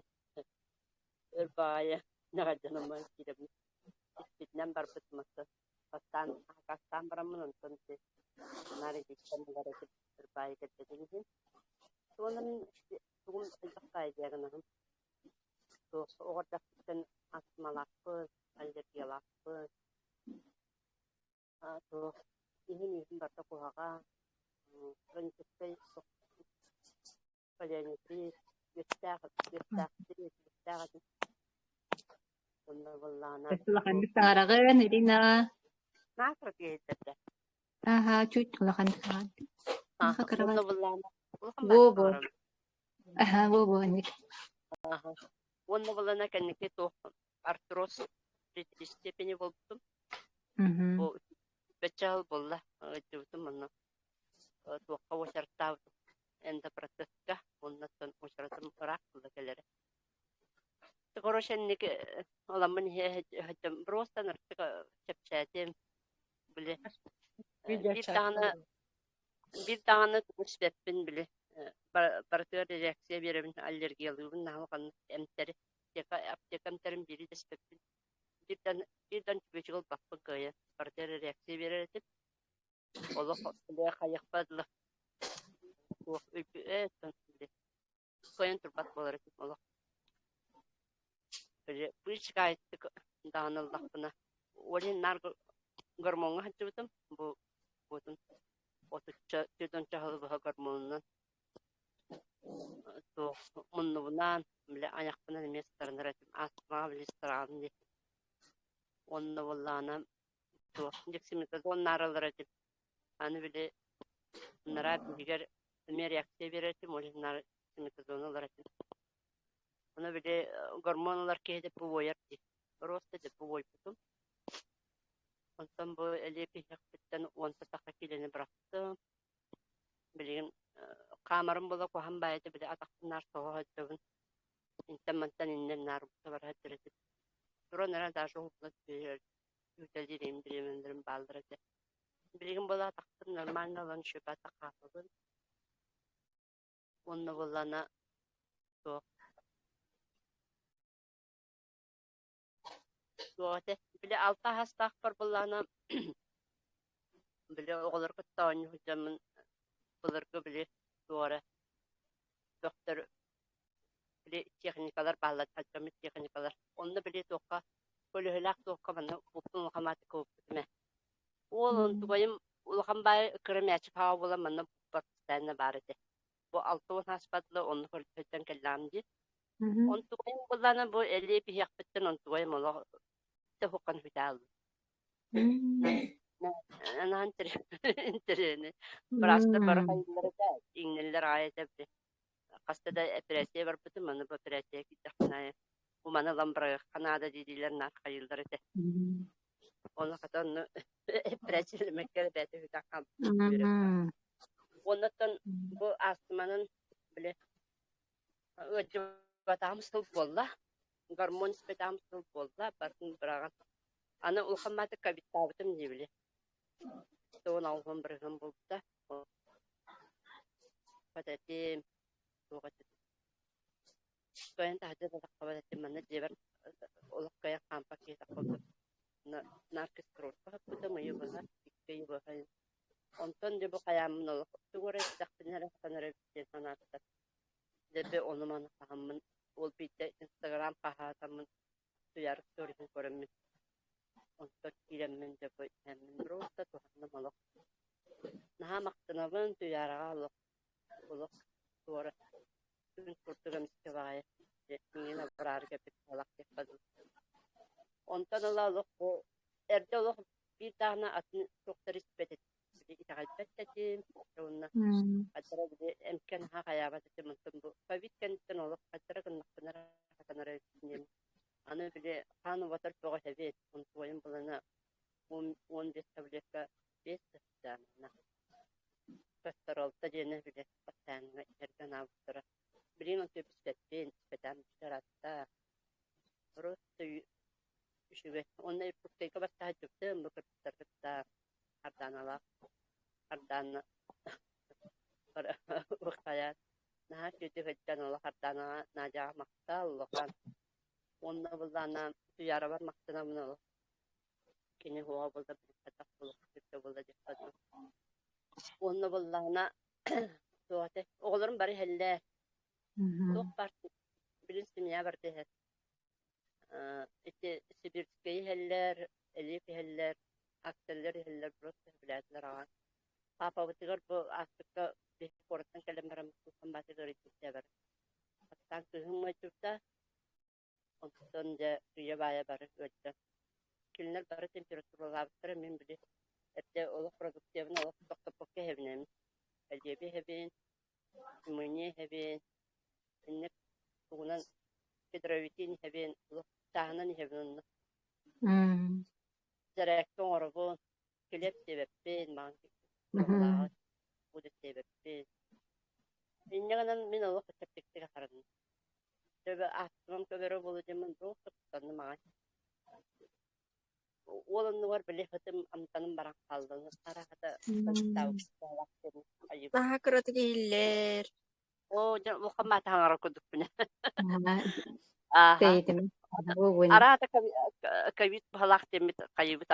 Өр баҕайы наҕайданаммын киирэбин. Испитинэн барбыт масы. Бастаан аккаастаан бараммын онтон ити наар ититтэн ылар этим өр баайы кэлбэтин иһин. Уонна мин тугум элбэх баайы диагноһым. Туох оҕо эрдэхпиттэн астмалаахпын, аллергиялаахпын. Туох иһим-үөһүм барыта куһаҕан, хроническай полиартрит, үөстээх үөстээхтик үөстээх этим. Онно буоллаҕына Улаханнык саҥараҕын, Ирина. Наахара киһиттэрдэ. Аха, чуть улаханнык саҥар. Аха, Уонна буоллаҕына улахан Во-во. Аха, во-во, инник. Уонна буоллаҕына кэнники туох артроз третьей степени буолбутум. Бу бэччэ сыл буолла ыалдьыбытым онно туохха уочараттаабытым эндопротезка уонна оттон уочаратым ыраах буолла кэлэрэ. Короче, инник ыламмын иһэ просто ынырыктык чэпчээтим. Били биир даҕаны биир даҕаны испэппин били барытыгар реакция биэрэбин, аллергиялыыбын наһаа улаханнык эмтэри аптека аптека эмтэрин биири да испэппин. Биирдэн биирдэн чүмэчи ылбаппын кыайан барытыгар реакция биэрэр этим. Олох хайыахпа дылы туох ээ кыайан турбат буолар этим олох. Били быычыкаайыттык даҕаны ыллахпына ол иһин наар гормоҥҥа сылдьыбытым бу буотун отучча 40 сылы быһа гормонунан туох муннубунаан били айахпынан эмиэ сытарынар этим астмаҕа били сытараҕым дии уонна буоллаҕына туох дексаметазон нааралар этим аны били ынараа биһигэр эмиэ реакция биэрэр этим ол иһин наар дексаметазону ылар этим Ону били гормон ылар киһи деп уойар дии. Просто деп уойбутум. Онтон бу элиэ биһиэхпиттэн уонта саха киилэни бырахтым. Билигин хаамарым буола куһаҕан баайыта били атахпын наар соһо сылдьабын. Интэн-мантан иннэн наар барар этим. Туран эрэ даже уһуктан түһэр түһүтэлиир бириэмэлэрим бааллар этэ. Билигин буола атахпын нормально ылан шөпө хаамабын. Уонна буоллаҕына суох. Суох этэ. Били алта аһастаахпар буоллаҕына били оҕолору кытта оонньуу сылдьаммын былыргы били туох эрэ бөхтөр били техникалар бааллар алдьаммыт техникалар. Онно били туохха көлөһөлөөх туохха манна бултун улахан маатыка булбутум ээ. Уол онтугайым улахан баай кыра мээчик хаҕа буолан манна булпар постоянно баар этэ. Бу 60 ааспат онно көрдөһүттэн кэллэҕим дии. Онтугайым буоллаҕына бу элиэ биһиэхпиттэн онтугайым олох тэһуххан бүтааллым. Наһаа интэриэһинэй. Быраастар бары хайыыллар этэ, иҥнэллэр аҕай этэ били. Хаста да эпэрээссийэ барбытым, аны бу эпэрээссийэ киирдэхпинэ аайы бу маны ылан быраҕыахха наада дии-дииллэр наар хайыыллар этэ. Ону хата онно эпэрээссийэлэммэккэ эрэ бэйэтэ үтэн хаалбыт үөрэх. Уоннаттан бу астманан били ыалдьыбатаҕым сыл буолла, гормон испэтэҕим сыл буолла, барытын быраҕан. Аны улахан маатык ковидтаабытым дии били. 96 бырыһыан буолбута. Этим, туох этим. Кыайан таһырдьа да тахсыбат этим, манна дьиэбэр олох кыайан хаампат киһи тахсыбытым. Наар кислородка хаппытым, ыйы быһа, икки ыйы быһа. Онтон дьэ бу хайааммын олох тугу эрэ истэхпинэ эрэ сатанар эбит диэн санаабыта. Дьэ ону-маны хаһаммын, ол биирдэ Инстаграм хаһаатаммын Туйаара сториһын көрөммүн, онтон киирэммин дьэ бу иһэммин просто туһанным олох. Наһаа махтанабын Туйаараҕа олох олох туора күн курдук эмискэ баҕайы дьэ миигин абыраары кэлбит буоллах диэххэ дылы. Онтон ыла олох бу эрдэ олох биир даҕаны атын туохтары испэт этим. Били итэҕэйбэт да этим уонна хаддара били эмкэ наһаа хайаабат этим. Онтон бу ковид кэнниттэн олох хаддара гыннахпына эрэ хатанар эбиппин диэн. Аны били хаан убатар бөҕө эбит. Онтуойум булана 15 таблетка 5 сыһыанна. Көстөрөлтө диэни били бастааҥҥа иһэргэ анаабыттара. Билигин онтуй бүспэппин, испэтэм бүтэр атта. Просто үчүгэй. Уонна Иркутскайга бастаһа дьыбытым, бу кыргыттар кытта Ардааналаах Ардаана Хайаат наһаа үчүгэйдик сылдьан олох Ардаанаҕа Надяҕа махтал улахан. Уонна былаана Туйаарабар махтанабын олох. Кини уоҕа буолла билбэтэх буолуох буолла диэххэ дуу. Уонна быллаана туох этэй оҕолорум бары иһэллэр. Туох баар билин семья барыта иһэр. Ити Сибирскэй иһэллэр, Элип иһэллэр, Акселлер иһэллэр просто сөбүлээтилэр аҕай. Паапабытыгар бу ааспыкка биһиги куораттан кэлэн баран Хамбаатыгар ыарыйбыт бары. Бастаан кыыһым ыалдьыбыта, онтон дьэ сыыйа-баайа бары ыалдьан. Кинилэр бары температуралаабыттара, мин били эрдэ олох продукциябын олох тохтоппокко иһэбин эми. Элиэби иһэбин, пневмония иһэбин, инник тугунан кедровитин иһэбин, олох чааһынан иһэбин онно. Зарядка оҥоробун, килиэп сиэбэппин, маҥан туругулааҕы уу сиэбэппин. Инньэ гынан мин олох чэпчэкитик аһарынным. Төбө астымам көбөрө буолуо диэммин туох да куттанным аҕай. Уол оннугар били ытым амтаным баран хаалла. Арааһата Наһаа кыратык иһиллэр. Оо, дьэ, улахан маата хаҥарар курдукпун. Ааха. Тэйитим. Араата ковид быһалаах диэммит хайыбыт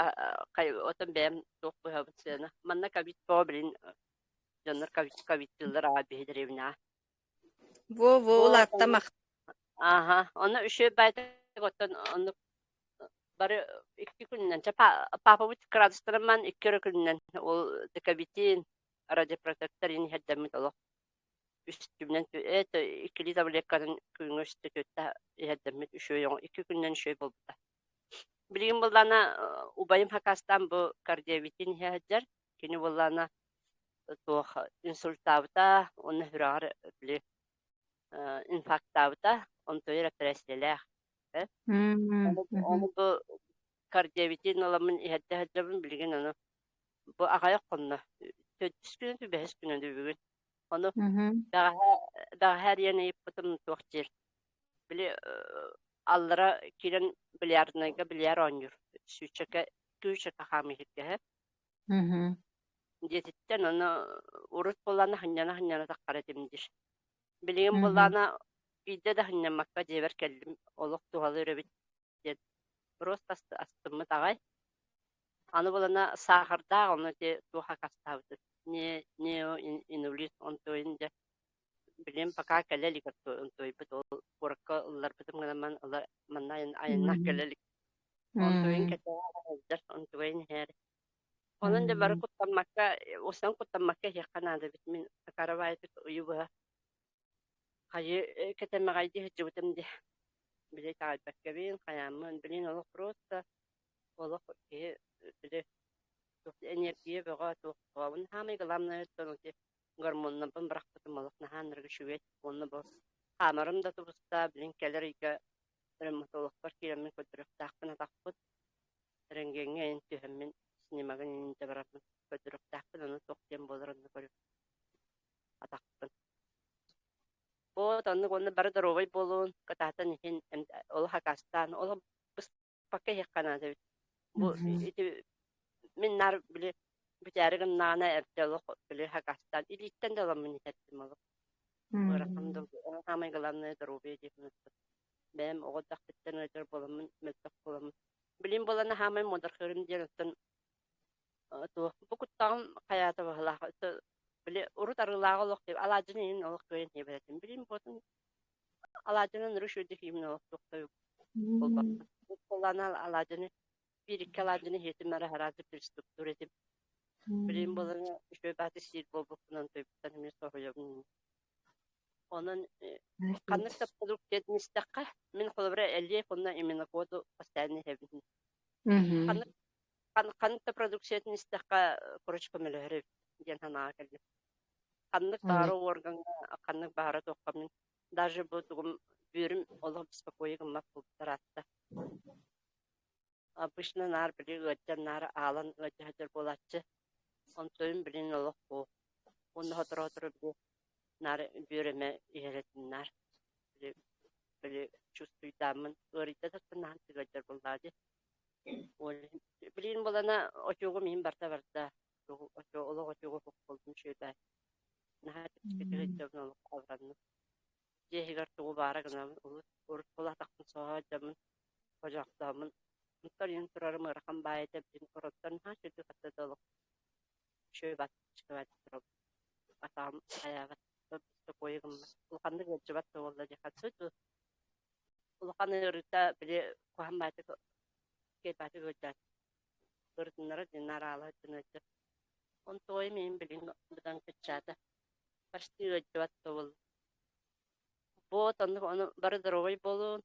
отон бэйэм туох быһабыт сыана. Манна ковид боо билин дьоннор ковидтыыллар аҕа биһи дэриэбинэҕэ. Во-во, улаатта мах. Ааха, онно үчүгэй баайтык оттон оннук бары икки күнүнэн чэ папабыт кыраадыстарымман икки өрө күнүнэн ол декабитин радиопротектор иһэрдэммит олох үстүбүнэн это иккилии таблеткатын күҥҥэ үстэ түөртэ иһэрдэммит үчүгэй икки күнүнэн үчүгэй буолбута. Билигин буоллаҕына убайым хакастаан бу кардиовитин иһэ сылдьар. Кини буоллаҕына туох инсультаабыта уонна сүрэҕэр били инфарктаабыта, онтуйар эпэрээссийэлээх. Ону бу кардиовитин ыламмын иһэрдэ сылдьабын, билигин ону бу аҕыйах хонно. Төрдүс күнү, бэһис күнү бүгүн. Ону бэҕэһээ бэҕэһээ эрийэн ыйыппытым туох диир. Били аллара киирэн бильярднайга бильяр оонньуур. Сүүчэкэ күүчэкэ хаамыыһыкка Дьиэтиттэн ону урут буоллаҕына сынньана-сынньана таххар этим диир. Билигин буоллаҕына биирдэ да сынньаммакка дьиэбэр кэллим, олох туһалыыр эбит диэн просто астыммыт аҕай. Аны буолана саахардаах ону ити туох акастаабытын неоинулин онтуойун дьэ билигин пока кэлэ илик онтуойбут ол куоракка ылларбытым гынан ыла манна айаннаах кэлэ илик. Онтуойун кэтэһэ сылдьар, онтуойун иһээри. Онон да бары куттаммакка, уостан куттаммакка иһиэххэ наада эбит. Мин акарабаайытык ыйы быһа хайы кэтэмэҕэйдии сылдьыбытым дии. Били итэҕэйбэккэбин, хайааммын, билин олох просто олох киһи Били туох энергия бөҕө туох буолабын. Саамай главное оттон ити гормоннарбын бырахпытым олох наһаа ынырык үчүгэй. Уонна бу хаамарым да тубуста, билин кэлэр ыйга ревматологпар киирэммин көрдөрүөхтээхпин атахпыт. Рентгеҥҥэ эн түһэммин снимагын иннинэ барарбын көрдөрүөхтээхпин, ону туох диэн буолар онно көрүөх атахпын. Вот оннук уонна бары доруобай буолуун, кытаатан иһин олох акаастаан, олох быспакка иһиэххэ наада эбит. Бу ити мин наар били бүтээри гыннаҕына эрдэ олох били акаастаан илииттэн да ыламмын иһэрдим олох. Ыарахан да самое главное здоровье диэхпин Бэйэм оҕо эрдэхпиттэн ыалдьар буоламмын, мөлтөх буоламмын. Билим буолан хаамай муодархыырым диэн оттон туох бу куттаҕым хайаата баһылаах били урут арыылааҕы олох диэбит алаадьыны иһин олох кыайан сиэбэт этим. Билим буотун алаадьынан ырыш үрдүк иһимин олох туохтай буолбаппын. Буоллаана алаадьыны биир-икки алаадьыны иһиэтим эрэ араас приступтуур этим. Билим буолан үчүгэй бааты сиир буолбуппунан тойбуттан эмиэ соһуйабын. Онон ханнык да продукциятын истэххэ, мин холобура элиэк уонна иминокоду постоянно иһэбин. Ханнык ханнык да продукциятын истэххэ, короче, көмөлөһөр эбит диэн санааҕа кэллим. Ханнык баара уоргаҥҥа, ханнык баара туохха мин даже бу тугум бүөрүм олох беспокойа гыммат буолбуттар Обычно наар били ыалдьан наар аалан ыалдьа сылдьар буолааччы. Онтуйум билин олох суох. Уонна сотору-сотору били наар бүөр эмэ иһэр этим наар. Били, били чувствуйдааммын ыарыйда да наһаа ыалдьар буоллаҕа дии. Ол иһин билигин буолана отюгум иһин барда барда. Олох отюгу суох буолбун үчүгэй. Наһаа чэпчэкитик сылдьабын олох абыранным. Дьиэ иһигэр тугу баара гынабын урут урут буолаатахпын соһо сылдьаммын Ходьоохтооммун онтон турарым ыарахан баайы этэ билигин ороттон наһаа үчүгэйдик хатта да олох үчүгэй баттык турабын атаҕым хайаабат сокуойа гыммат улаханнык ыалдьыбат да буолла диэххэ сөп улахан ыарыыта били куһаҕан баайытык киэбээтик ыалдьааччы ыарытыннара диэн нараала сылдьан ыалдьар онтуойум иһин билигин быдан кыччаата почти ыалдьыбат да буолла вот оннук ону бары здоровай буолун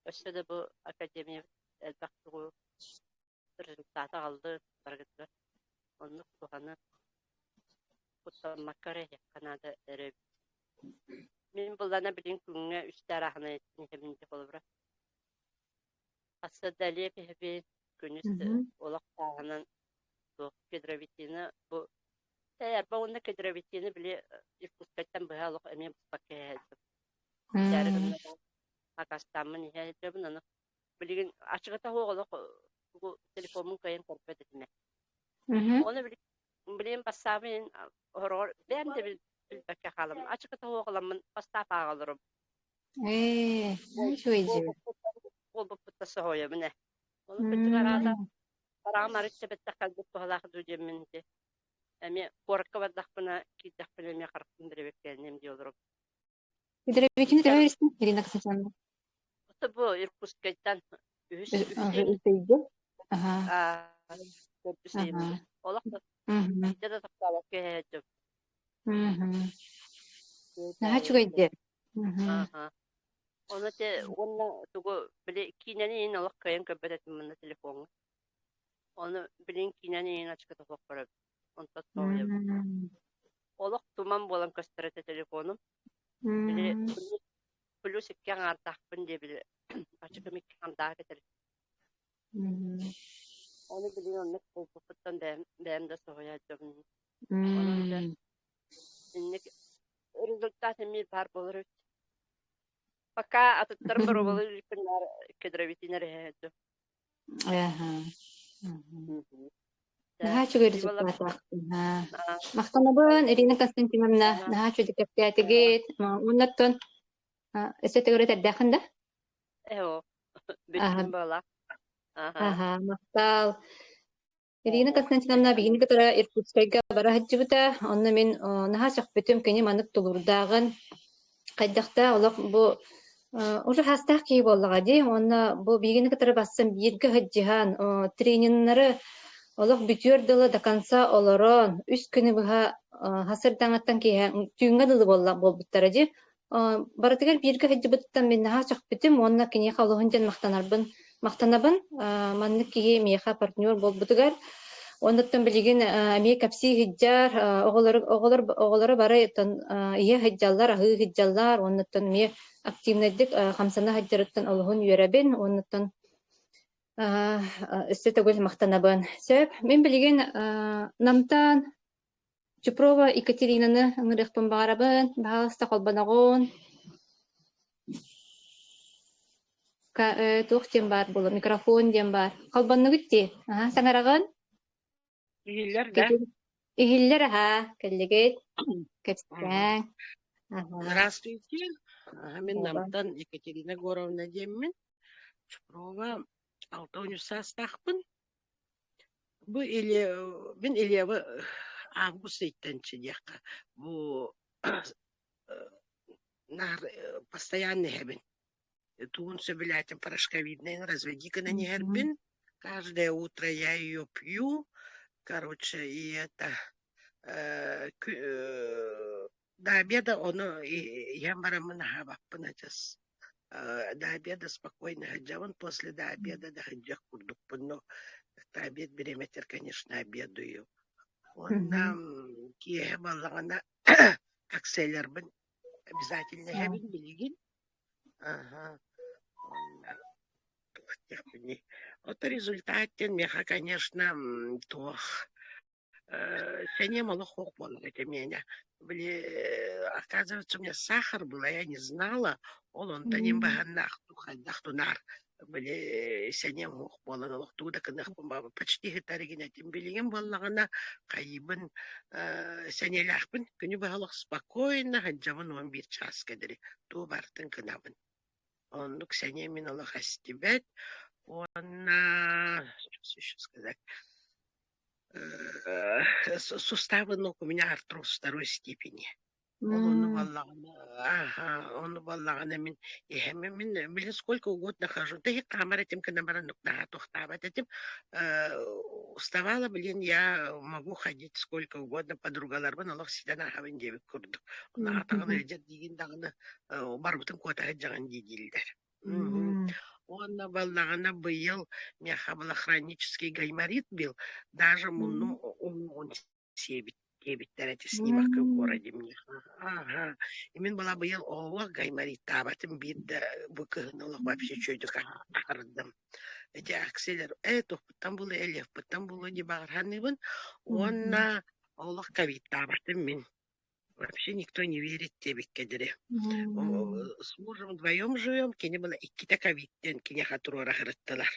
Өссө да бу академиябыт элбэх тугу результаты аҕаллын барыгытыгар. Оннук туһаны куттаммакка эрэ иһиэххэ наада эрэ эбит. Мин быллана билин күҥҥэ үстэ арааһына иһэбин дии холобура. Хасса да элиэп иһэбин, күнүс олох тааһынан туох кедровитины бу эрба уонна кедровитины били Иркутскайтан быһа олох эмиэ быспакка иһээччим. Бүтээри гынна да акаастааммын иһэ сылдьабын аны билигин аччыгыта суох олох тугу телефоммун кыайан көрбөт этим ээ. Ону билигин бассаабын хороҕор бэйэм да билбэккэ хаалам ачыкыта суох ыламмын бастаап ааҕа олоробун. Ээ, үчүгэй дьиэ. Буолбуппут соһуйабын ээ. Ону кырдьык араата хараҕым арыт бэттэх кэлбит туһалаах дуу диэммин ити эмиэ куоракка бардахпына киирдэхпинэ эмиэ харахпын бэрэбиэркэлэниэм дии олоробун. Кедровикины төһө истин Ирина Константиновна? Это бу Иркутскайтан үһүс үһүс Аха. Төрдүс ыйым. Олох биирдэ да тохтообокко иһээччим. Наһаа үчүгэйдик. Аха. Ону те уонна тугу били киинэни иин олох кыайан көрбөт этим мунна телефоҥҥа. Ону билин киинэни иин ачыкыта суох көрөбүн. Онтон соһуйабын. Олох туман буолан көстөр этэ телефонум. Били плюс икки аҥаардаахпын диэ били ачыкым икки аҥаардаах этэр. Ону билигин оннук булбуппуттан бэйэм бэйэм да соһуйа сылдьабын. Онон дьэ инник результат эмиэ баар буолар эбит. Пока атыттар боруобалыы иликпин наар кедровитин эрэ иһээччим. Аха. Наһаа үчүгэй результаттаах. Махтанабын Ирина Константиновна, наһаа үчүгэй кэпсээтигит. Уоннаттан өссө төгүрүт эрдээхин да? Эһо, бүттүм буола. Аха, махтал. Ирина Константиновна биһигини кытары Иркутскайга бара сылдьыбыта. Онно мин наһаа сөхпүтүм, кини маннык тулуурдааҕын, хайдахтаах олох бу уже хаастаах киһи буоллаҕа дии. Уонна бу биһигини кытары бассан бииргэ сылдьыһан, трениннары олох бүтүөр дылы до конца олорон, үс күнү быһа хасырдаҥаттан киэһэ түүҥҥэ дылы буолла буолбуттара дии. Барытыгар бииргэ сылдьыбытыттан мин наһаа сөхпүтүм уонна киниэхэ олуһун диэн махтанарбын. Махтанабын маннык киһи миэхэ партнер буолбутугар. Оннуттан билигин эмиэ кэпсии сылдьар, оҕолор оҕолор оҕолоро бары ийэ сылдьаллар, аһыы сылдьаллар, оннуттан эмиэ активнайдык хамсана сылдьарыттан олуһун үөрэбин, оннуттан өссө төгүл махтанабын. Сөп, мин билигин Намтан Чупрова Екатеринаны ыҥырыахпын баҕарабын. Баһаалыста холбоноҕун. Туох диэн баар буолла, микрофон диэн баар. Холбоннугут дии? Аһа, саҥараҕын? Иһиллэр да? Иһиллэр аһаа, кэллигит. Кэпсээҥ. Аһаа. Здравствуйте. Мин Намтан Екатерина Егоровна диэммин. Чупрова 63 саастаахпын. Бу или мин Ильябы август ыйтан диэххэ бу наар постоянно иһэбин. Тугун сөбүлээтим порошковидный разведи гынан иһэрбин. Каждое утро я ее пью. Короче, и это до обеда ону иһэн бараммын аһаабаппын адьас. До обеда спокойно сылдьабын, после до обеда да сылдьыах курдукпун, но это обед бириэмэтигэр, конечно, обедаю. Уонна киэһэ буоллаҕына акселербын обязательно иһэбин билигин. Аха. Уонна туох диэхпиний. Вот результат диэн миэхэ, конечно, туох Сэниэм олох суох буолар этэ миэнэ. Били, оказывается, у меня сахар был, а я не знала. Ол онтон им баһаннаах хайдах тунаар били сэниэм суох буолан олох тугу да гыныахпын баҕа почти сытар игин этим. Билигин буоллаҕына хайыыбын сэниэлээхпин күнү быһа олох спокойно сылдьабын 11 чааска диэри тугу барытын гынабын. Оннук сэниэм мин олох эстибэт уонна что еще сказать Суставы ног у меня артроз второй степени. Ол ону буоллаҕына, аха, ону буоллаҕына мин иһэм мин блин сколько угодно хожу. Да и хаамар этим гына баран наһаа тохтообот этим. Уставала, блин, я могу ходить сколько угодно, подругаларбын олох ситэн аһабын диэбит курдук. Онно атаҕын илдьэр диигин даҕаны барбытын куота сылдьаҕын дии дииллэр. Уонна буоллаҕына быйыл миэхэ была хронический гайморит был, даже муннум уҥуоҕун сиэбит диэбиттэр этэ снимокка городе миэхэ. Ага. И мин была быйыл оҕолох гаймориттаабатым биир да бу кыһын олох вообще үчүгэйдик аһардым. Эти акселер э туохпуттан буолуо, элиэхпиттэн буолуо дии баҕарханыыбын. Уонна олох ковидтаабатым мин. Вообще никто не верит диэбиккэ диэри. С мужем вдвоем живем, кини была иккитэ ковидтен киниэхэ туруора сырыттылар.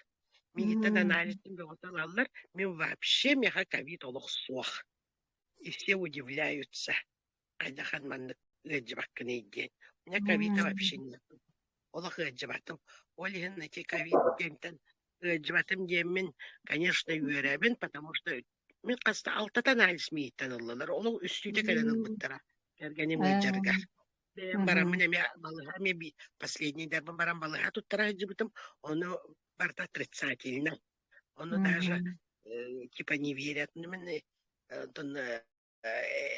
Миигиттэн анализын бөҕөтө ылаллар, мин вообще миэхэ ковид олох суох. И все удивляются. Хайдахан маннык ыалдьыбаккыный диэн. У меня ковида вообще нет. Олох ыалдьыбатым. Ол иһин эти ковид диэнтэн ыалдьыбатым диэммин, конечно, үөрэбин, потому что Мин хаста алтата анализ миигиттэн ыллылар, ол үстүүтэ кэлэн ылбыттара кэргэним ыалдьарыгар. Бэйэм бараммын эмиэ балыһа эмиэ би последнийдарбын баран балыһа туттара сылдьыбытым, ону барыта отрицательно. Ону даже типа не верят. Ну, мин онтон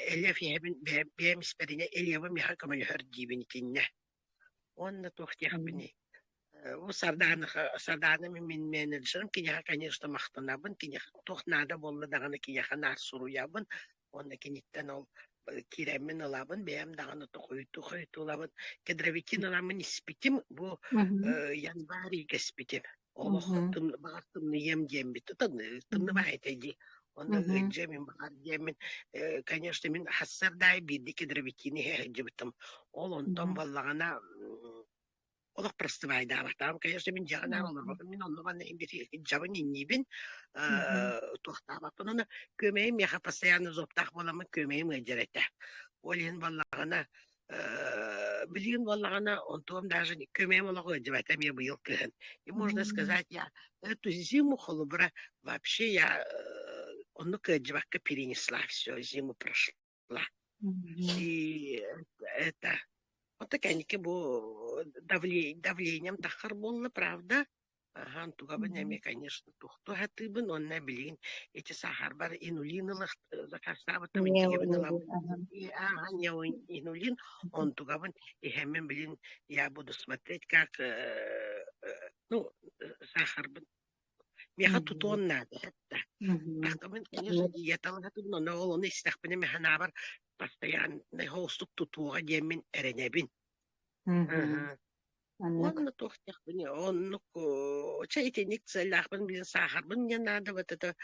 Элиэв иһэбин бэйэм испэринэ Элиэвым миэхэ көмөлөһөр диибин итиннэ. Уонна туох диэхпиний Бу Сардаана Сардаана мин менеджерым, киниэхэ, конечно, махтанабын, киниэхэ туох наада буолла даҕаны киниэхэ наар суруйабын уонна киниттэн ол киирэммин ылабын, бэйэм даҕаны хойутуу-хойутуу ылабын. Кедровикин ыламмын испитим, бу январь ыйга испитим. Олох баҕар тымныйыам диэммит, тымныбай этэ дии. Онно ыалдьыам мин баҕар диэммин, конечно, мин хассардаай биирдэ кедровикин иһэ сылдьыбытым. Ол онтон буоллаҕына олох простывайдаабатаҕым. Конечно, мин дьиэҕэ наар олорбоппун. Мин онно манна дьабын инниибин, туохтаабаппын. Ону күөмэйим миэхэ постоянно зобтаах буоламмын күөмэйим ыалдьар этэ. Ол иһин буоллаҕына, билигин буоллаҕына, онтуом даже күөмэйим олох ыалдьыбата эмиэ быйыл кыһын. И можно сказать, я эту зиму холобура вообще я оннук ыалдьыбакка перенесла все, зиму прошла. И это вот кэнники бу давлением таххар буолла, правда? Аха, онтугабын эмиэ, конечно, тохтуу сатыыбын уонна билигин ити сахарбар инулин ылах заказтаабытым интигибин ылабын. Ааха, инулин, онтугабын иһэммин билин я буду смотреть, как ну, саахарбын миэхэ тутуон наада да. Мин, конечно, диеталаһатын, но ол ону истэхпинэ мин санаабар постоянно хоустук тутуоҕа диэммин эрэнэбин. Оннук. Уонна туох диэхпиний, оннук чэ итинник сыаллаахпын билин саахарбын диэн наада вот это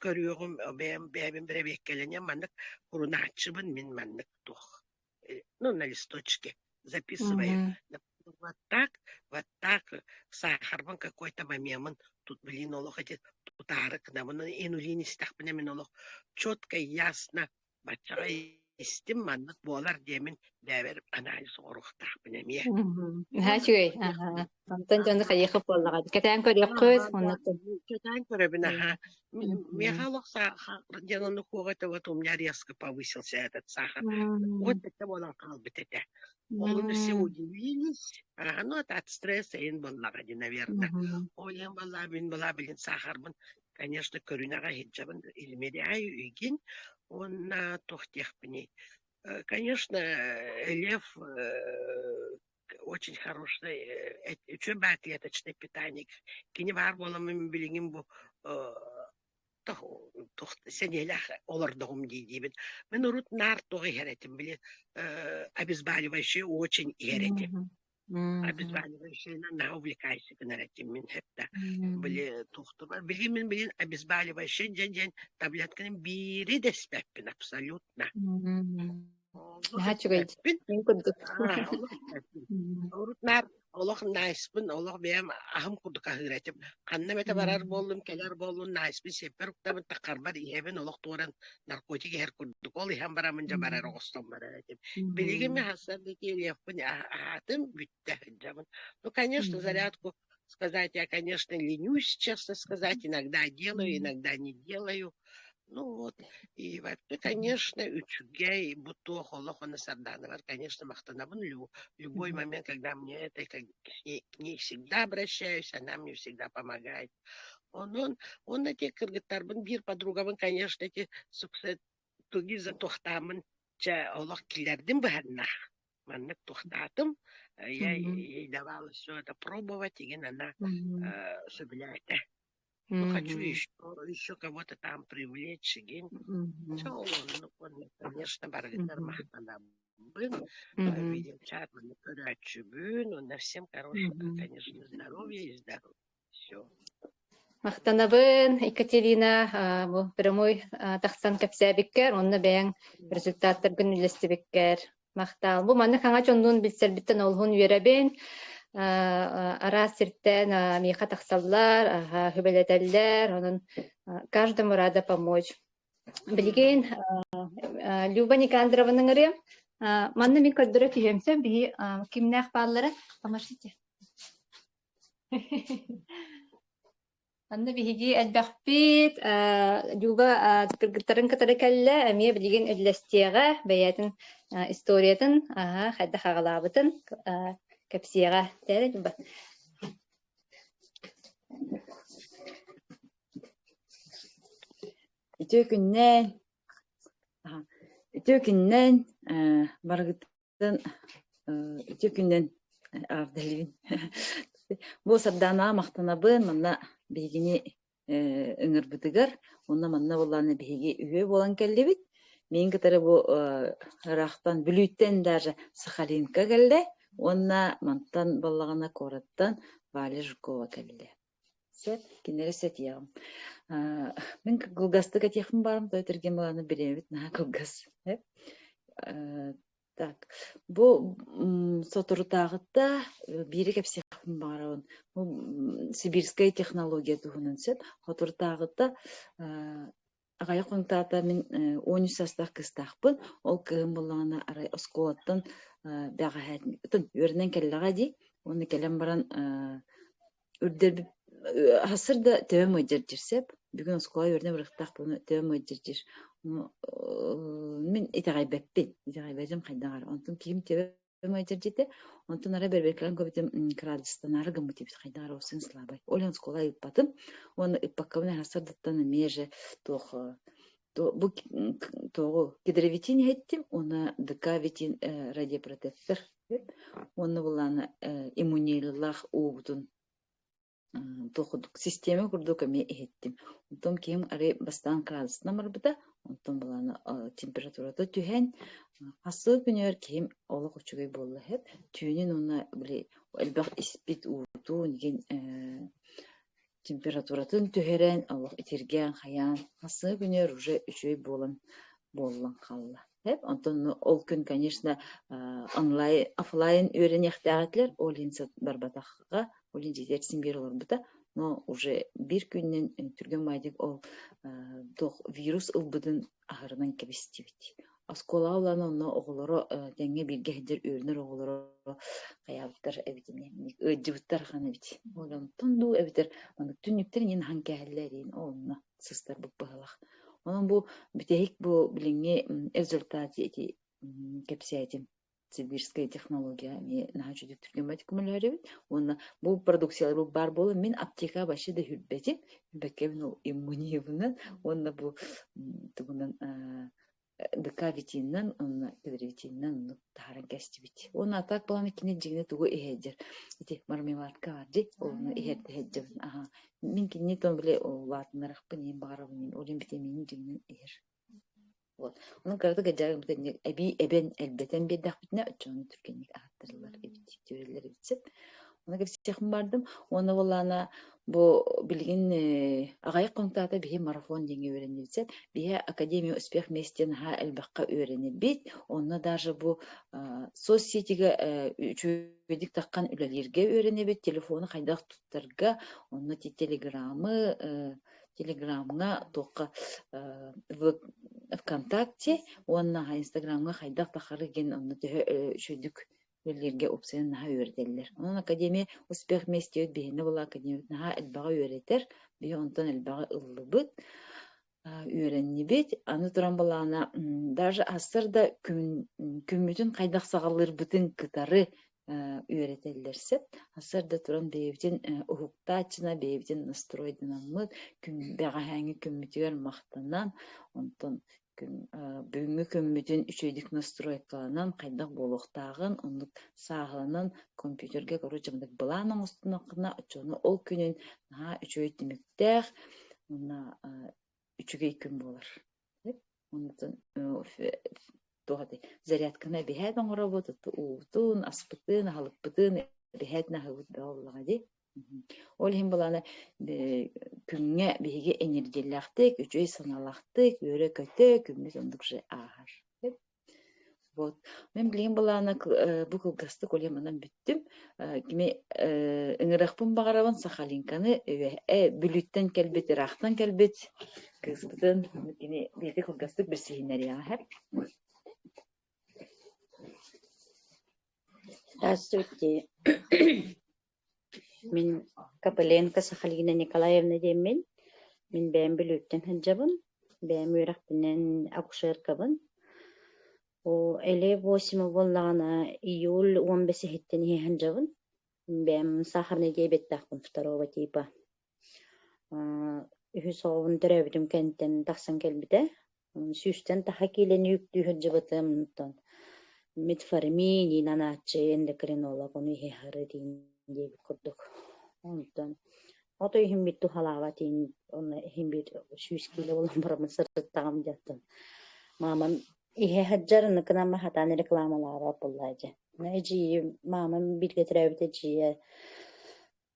көрүөҕүм бэйэм бэйэбин бэрэбиэккэлэниэм маннык урунааччыбын мин маннык туох ну на листочке записываю вот так саахарбын какой-то момемын тут блин олох эти тутаары гынабын инулин истэхпинэ мин олох четко ясно баччаҕа истим маннык буолар диэмин бэйэбэр анализ оҥоруохтаахпын эмиэ. Наһаа үчүгэй. Онтон дьону хайыахы буоллаҕа. Кэтээн көрүөххүт. Кэтээн көрөбүн аха. Миэхэ олох саахар диэн оннук хуоҕа этэ вот у меня резко повысился этот сахар. Вот это буолан хаалбыт этэ. Ол все удивились. Ага, ну это от стресса иһин буоллаҕа дии, наверное. Ол иһин буоллаҕа мин была билин сахарбын конечно, көрүнэҕэ иһдьэбин измеряю игин уонна туох диэхпиний конечно, Лев очень хороший үчүгэй баар клеточный питание кини баар буоламмын билигин бу туох сэниэлээх олордоҕум дии диибин. Мин урут наар туох иһэр этим били обезболивающий очень иһэр этим. Обезболивающийынан наһаа увлекайся гынар этим мин хэппэ. Били туохтубар билигин мин билин обезболивающий диэн диэн таблетканы биири да испэппин абсолютно. Наһаа үчүгэй. Мин курдук. Урут наар олох наайспын, олох бэйэм аһым курдук аһыыр этим. Ханна эмэтэ барар буоллум, кэлэр буоллум, наайспын сиэппэр уктабын, таххарбар иһэбин, олох туоран наркотик иһэр курдук. Ол иһэн бараммын дьэ барар оҕостон барар этим. Билигин мин сарсыарда киириэхпин аһаатым, бүттэ сылдьабын. Ну, конечно, зарядку сказать я, конечно, ленюсь, честно сказать, иногда делаю, иногда не делаю. Ну вот, и вообще, конечно, үчүгэй, бу туох олох уонна Сардаанабар, конечно, махтанабын любой момент, когда мне это, как к ней всегда обращаюсь, она мне всегда помогает. Онон, уонна те кыргыттарбын биир подругабын, конечно, эти тугиза туохтааммын чэ олох киллэрдим быһанна. Маннык туохтаатым, я ей давала все это пробовать, игин она сөбүлээтэ. Ну, хочу еще, еще кого-то там привлечь, игин. Все, ну, конечно, барыгытар махтанабын, видеочат көрөөччүбүн, уонна всем хорошего, конечно, здоровья и здоровья. Все. Махтанабын, Екатерина, бу прямой тахсан кэпсээбиккэр, онно бэйэҥ результаттаргын үллэстибиккэр Махтаал. Бу маннык хаҥа дьоннуун билсэрбиттэн олуһун үөрэбин. Араас сиртэн миэхэ тахсаллар, сүбэлэтэллэр, онон каждому рада помочь. Билигин Люба Никандрованы ыҥырыам. Манна мин көрдөрө түһүөм сөп, биһи кимнээх бааллара? Поможите. Онно биһиги элбэхпит, Люба кыргыттарын кытары кэллэ, эмиэ билигин үллэстиэҕэ, бэйэтин историятын, хайдах аҕалаабытын кэпсиэҕэ. Тэрэ Люба. Үтүө күннээн, үтүө күннээн, барыгыт Үтүө күнүнэн эҕэрдэлиибин. Бу Сардаанаҕа махтанабын, манна биһигини ыҥырбытыгар. Уонна манна буоллаҕына биһиги үһүө буолан кэллибит. Миигин кытары бу ыраахтан Бүлүүттэн даже Сахалинка кэллэ уонна мантан буоллаҕына куораттан Валя Жукова кэллэ. Сөп, кинилэри сэтиэҕим. Мин кылгастык этиэхпин баарым, тоҕо этэргин былааны бириэмэбит наһаа кылгас. Так, бу соторутааҕыта биири кэпсиэхпин баҕарабын. Бу сибирскэй технология туһунан сөп. Соторутааҕыта аҕыйах хонуктаата мин 13 саастаах кыыстаахпын. Ол кыыһым буоллаҕына арай оскуолаттан бэҕэһээ үөрэнэн кэллэҕэ дии. Уонна кэлэн баран үрдэрбит сарсыарда да төбөм ыалдьар диир сөп. Бүгүн оскуола үөрэнэ барыахтаахпын төбөм ыалдьар диир. Мин итэҕэйбэппин. Итэҕэйбэтим хайдах эрэ. Онтон киһим төбөм ыалдьар диэтэ. Онтон арай бэрбээкэлээн көрбүтүм кыраадыстанаары гыммыт эбит хайдах эрэ сын слабай. Ол иһин оскуола ыыппатым. Уонна ыыппаккабын сарсыардаттан эмиэ же туох бу туоҕу кедровитин иһиттим уонна ДК-витин радиопротектор уонна булаана иммунеллаах уубутун. Туох курдук систиэмэ курдук эмиэ иһиттим. Онтон киһим арай бастаан кыраадысынан барбыта, онтон былаана температурата түһэн, хасыы күнүгэр киһим олох үчүгэй буолла иһэр. Түүнүн уонна били элбэх испит уутун игин температуратын түһэрэн, олох итиргээн хайаан хасыы күнүгэр уже үчүгэй буолан буоллан хаалла. Онтон ол күн, конечно, онлайн, офлайн үөрэниэхтээх этилэр, ол иһин барбатахха, ол иһин дьиэтигэр син биир олорбута. Но уже биир күнүнэн түргэн баайдык ол туох вирус ылбытын аһарынан кэбистибит. Оскуолаҕа ылан онно оҕолоро тэҥҥэ бииргэ сылдьар үөрэнэр оҕолоро хайаабыттар эбит ини, ыалдьыбыттар ахан эбит. Ол онтон дуу эбэтэр маннык түннүктэр иҥин аһан кээһэллэр иин онно сыстарбыт быһыылаах. Онон бу бүтэһик бу билиҥҥи результат ити кэпсээтим. Сибирская технология эмиэ наһаа үчүгэй түргэн көмөлөһөр эбит. Уонна бу продукциялар баар буолан мин аптека вообще да үрбэтим. Үрбэккэбин ол иммуниябынан уонна бу тугунан ДК-витинынан уонна кедровитинынан оннук таһааран кэстибит. Уонна а так буолан кини дьиҥинэ тугу иһэйдэр ити мармеладка баар дии ону иһэрдэ иһэрдэбин аһаа мин кинини тон били улаатыннарахпын иһин баҕарабын иһин ол иһин витаминин дьиҥинэн иһэр. Вот. Онон кыратык эдьээбит эбии эбэн элбэтэн биэрдэхпитинэ оччоҕуна түргэнник аһаттарыллар эбит, түөрэллэр эбит сөп. Ону кэпсиэхпин бардым. Уонна буоллаҕына бу билигин аҕыйах хонуктаата биһи марафон диэҥҥэ үөрэннибит сөп. Биһи Академия успех вместе наһаа элбэххэ үөрэнэбит. Онно даже бу соцсетигэ үчүгэйдик таххан үлэлииргэ үөрэнэбит, телефону хайдах туттарга, онно телеграмы, Телеграмҥа туохха ВКонтакте уонна Инстаграмҥа хайдах тахары диэн онно төһө үчүгдүк үлэлииргэ уопсайынан наһаа үөрэтэллэр. Онон Академия успех вместе биһиэнэ буолла Академия наһаа элбэҕи үөрэтэр, биһи онтон элбэҕи ыллыбыт, үөрэннибит. Аны туран былаана даже ассыр да күн күммүтүн хайдах саҕалыырбытын кытары үөрэтэллэр сөп. Сарсыарда туран бэйэбитин уһуктааччына, бэйэбитин настройданаммыт, күн бэҕэһээҥҥи күммүтүгэр махтанан, онтон күн бүгүҥҥү күммүтүн үчүгэйдик настройкаланан, хайдах буолуохтааҕын оннук сааһыланан компьютерга короче маннык былаан оҥостунаххына, оччоҕуна ол күнүн наһаа үчүгэй түмүктээх уонна үчүгэй күн буолар. Онтон туох этэй зарядканы эбиһээт оҥоробут, уубутун, аспытын, аһылыкпытын эбиһээт аһыыбыт бөҕө буоллаҕа дии. Ол иһин былаана күҥҥэ биһиги энергиялаахтык, үчүгэй санаалаахтык, үөрэ-көтө күммүт оннук же ааһар. Вот. Мин билигин былаана бу кылгастык оле манан бүттүм. Кими ыҥырыахпын баҕарабын Сахалинканы Бүлүүттэн кэлбит, ыраахтан кэлбит кыыспытын кини биирдэ кылгастык билсиһиннэриэҕэ. Здравствуйте. Мин Копыленко Сахалина Николаевна диэммин. Мин бэйэм Бүлүүттэн сылдьабын. Бэйэм үөрэхпинэн акушеркабын. О эле восемь буоллаҕына июль 15-иһиттэн иһэ сылдьабын. Бэйэм сахарный диабеттаахпын второго типа. Үһүс оҕобун төрөөбүтүм кэнниттэн тахсан кэлбитэ. Сүүстэн таха киилэни үктүү сылдьыбытым, онтон метформин, анааччы эндокринолог ону иһэ диин диэбит курдук. Онтон ото иһин бит туһалаабат иһин онно иһин бит 100 киилэ буолан бараммын сырыттаҕым диэттэн маамам иһэ сылдьар ыныкынан хатаан рекламалаабат буоллаа дьэ. Эдьиийим маамам бииргэ төрөөбүт эдьиийэ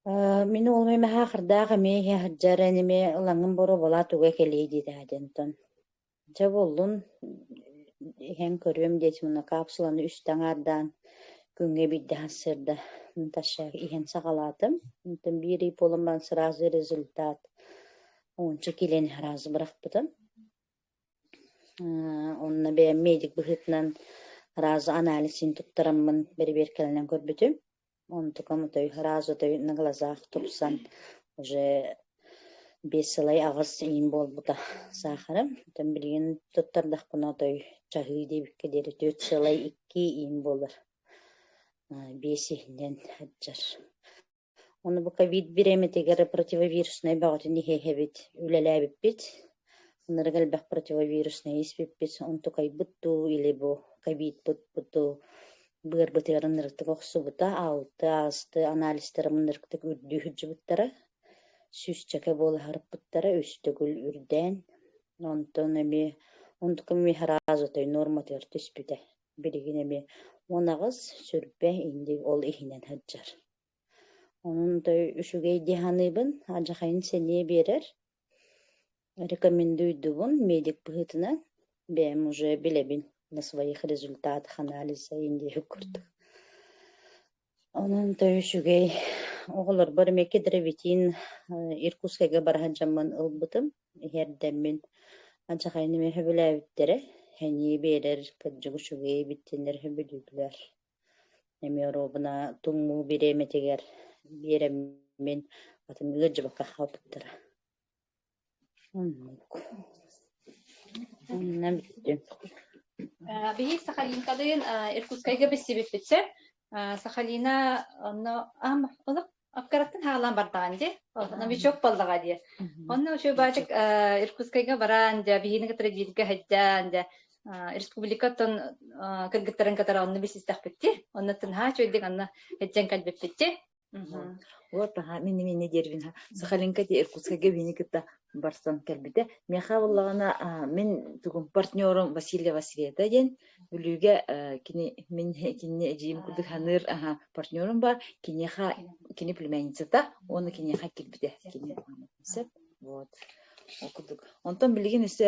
Мин уолум эмэ хаахырдаах эмиэ иһэ сылдьар, эн эмиэ ылаҥҥын боруобалаа туга кэлиэй диэтэҕэ диэн онтон дьэ буоллун иһэн көрүөм диэтим уонна капсуланы үстэ аҥаардаан күҥҥэ биирдэ сарсыарда Наташа иһэн саҕалаатым. Онтон биир ый буолан баран сразу результат уонча киилэни сразу бырахпытым. Онно бэйэм медик быһыытынан сразу анализ син туттараммын бэрэбиэркэлэнэн көрбүтүм. Онтукам отой сразу отой на глазах тупсан уже биэс сылай аҕыс иин буолбута саахарым. Оттон билигин туттардахпына отой чаһыы диэбиккэ диэри түөрт сылай икки иин буолар. Биэс иһинэн сылдьар. Ону бу ковид бириэмэтигэр противовируснай бөҕөтүн иһиэһэбит, үлэлээбиппит. Ынырык элбэх противовируснай испиппит, онтукайбыт дуу или бу ковидпыт дуу быарбытыгар ынырыктык охсубута, алты, аасты анализтарым ынырыктык үрдүү сылдьыбыттара. Сүүсчэкэ буола сырыппыттара үс төгүл үрдээн, онтон эмиэ онтукам эмиэ сразу нуорматыгар түспүтэ. Билигин эмиэ 18 сүрбэ инди ол иһинэн сылдьар. Онон да үчүгэй дии саныыбын, алдьархайын сэниэ биэрэр. Рекомендуйдубун медик быһыытынан, бэйэм уже билэбин на своих результатах анализа диэбит курдук. Онон да үчүгэй оҕолорбор эмиэ кедровитин Иркутскайга бара сылдьаммын ылбытым, иһэрдэммин алдьархайын эмиэ сөбүлээбиттэрэ, сэниэ биэрэр, кырдьык үчүгэй эбит диэннэр сөбүлүүллэр. Эмиэ оруобуна тумуу бириэмэтигэр биэрэммин атын ыалдьыбакка хаалбыттара. Оннук. Онно бүттүм. Биһи Сахалинкалыын Иркутскайга билсибиппит сөп. Сахалина онно олох Апкараттан хаалан бардаҕын дии. Новичок буоллаҕа дии. Онно учуобаатык Иркутскайга баран дьэ биһини кытары бииргэ сылдьан дьэ республикаттан кыргыттарын кытары онно билсистэхпит дии. Онно тынһаа үчүгэйдик онно сылдьан кэлбиппит дии. Вот аха мин минни диэрбин Сахалинка ти Иркутскайга биһини кытта барсан кэлбитэ. Миэхэ буоллаҕына мин тугум партнерум Васильева Света диэн Бүлүүгэ кини мин кинини эдьиийим курдук саныыр аха партнерум бар киниэхэ кини племянницата уонна киниэхэ киирбитэ кини сөп вот ол курдук онтон билигин өссө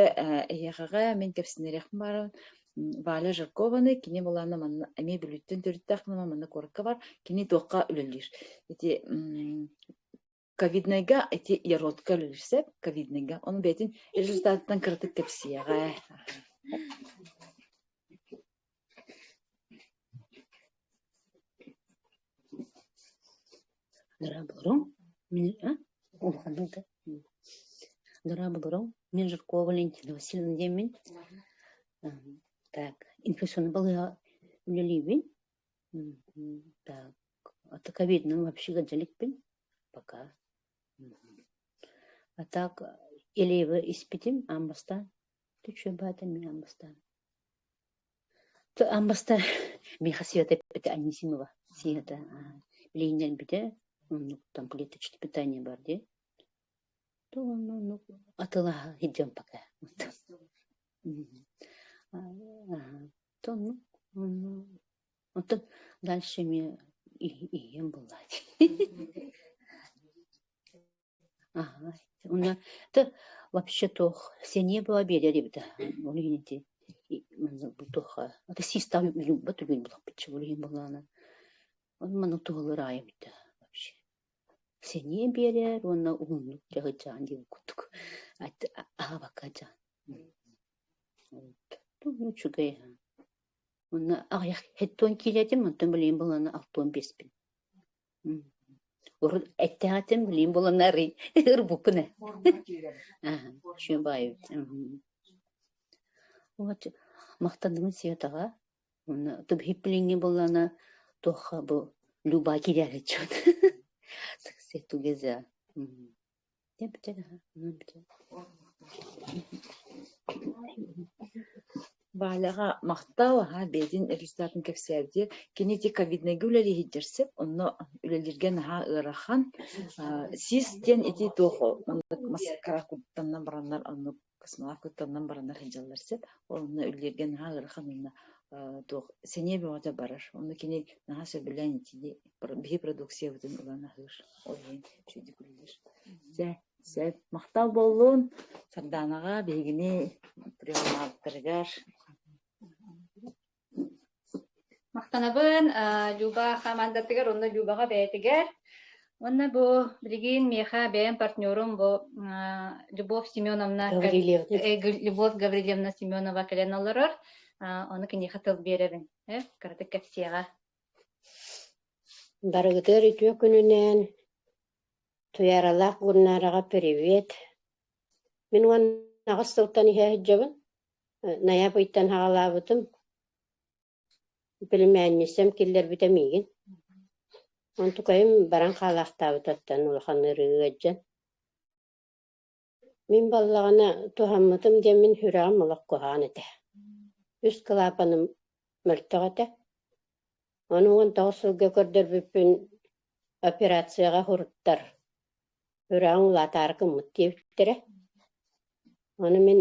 эһиэхэҕэ мин кэпсэнэриэхпин баарым Валя Жиркованы кини былаана манна эмиэ Бүлүүттэн төрүттээх манна куоракка бар кини туохха үлэлиир ити Ковиднайга ити яротка үлэлиир сөп ковиднайга ону бэйэтин результатыттан кыратык кэпсиэҕэ Дорооболоруҥ, мин улаханнык да Дорооболоруҥ, мин Жиркова Валентина Васильевна диэммин. Так, инфекционнай балыыһа үлэлиибин. Так, а ковидным вообще ыалдьа пока. А так Елеева испитим аан бастаан. Үчүгэй баата мин аан бастаан. Аан бастаан миэхэ Света эппитэ Анисимова Света билииннэрбитэ оннук там клеточное питание бар дии. То оннук атылаһа сылдьан пока. То оннук Оттон дальше эмиэ иһиэм буоллаҕа Аһа, уонна то вообще туох сэниэ буола биэрэр эбит ол иһин ити манна бу туохха ата систаах любо түгэн булаппытчы ол иһин буоллаҕына ону маннык туһалыыр аайы эбит вообще сэниэ биэрэр уонна уһуннук дьаһыйдьаан диэн курдук аһаабакка дьаан үчүгэй Уонна аҕыйах хэттуон киилэтим, онтон билигин буоллаҕына алтуон биэспин. Урут эттээх этим, билигин буоллаҕына арый ырбуппун ээ. Аһа, үчүгэй баҕайы эбит. Вот махтанабын Светаҕа. Уонна тубиһип билиҥҥи буоллаҕына туохха бу Люба киирээри дьон. Success together. Валяҕа махтал, аһаа бэйэтин результатын кэпсээбитигэр. Кини ити ковиднайга үлэлии сылдьар сөп, онно үлэлииргэ наһаа ыарахан. СИС диэн ити туох маннык маскара куттанан бараннар оннук космонавт куттанан бараннар сылдьаллар сөп. Ол онно үлэлииргэ наһаа ыарахан уонна туох сэниэ бөҕөтө барар. Онно кини наһаа сөбүлээн итини биһи продукциябытын ылан аһыыр. Ол иһин үчүгэйдик үлэлиир. Дьэ, сөп. Махтал буоллун Сардаанаҕа биһигини приемнаабыттарыгар. Махтанабын Люба хамаандатыгар уонна Любаҕа бэйэтигэр. Уонна бу билигин миэхэ бэйэм партнерум бу Любовь Семеновна Любовь Гаврильевна Семенова кэлэн олорор. Ону киниэхэ тыл биэрэбин. Кыратык кэпсиэҕэ. Барыгытыгар үтүө күнүнэн Туйааралаах Гульнараҕа привет! Мин 18 сылтан иһэ сылдьабын. Найап ыйтан саҕалаабытым. Племянницам киллэрбитэ миигин. Онтукайым баран хаалаахтаабытыттан улахан ыарыы ыалдьан. Мин буоллаҕына туһаммытым диэммин сүрэҕим олох куһаҕан этэ. Үс кылаапаным мөлтөх этэ. Ону 19 сылга көрдөрбүппүн операцияҕа суруттар. Үрэҕиҥ улаатаары гыммыт диэбиттэрэ. Ону мин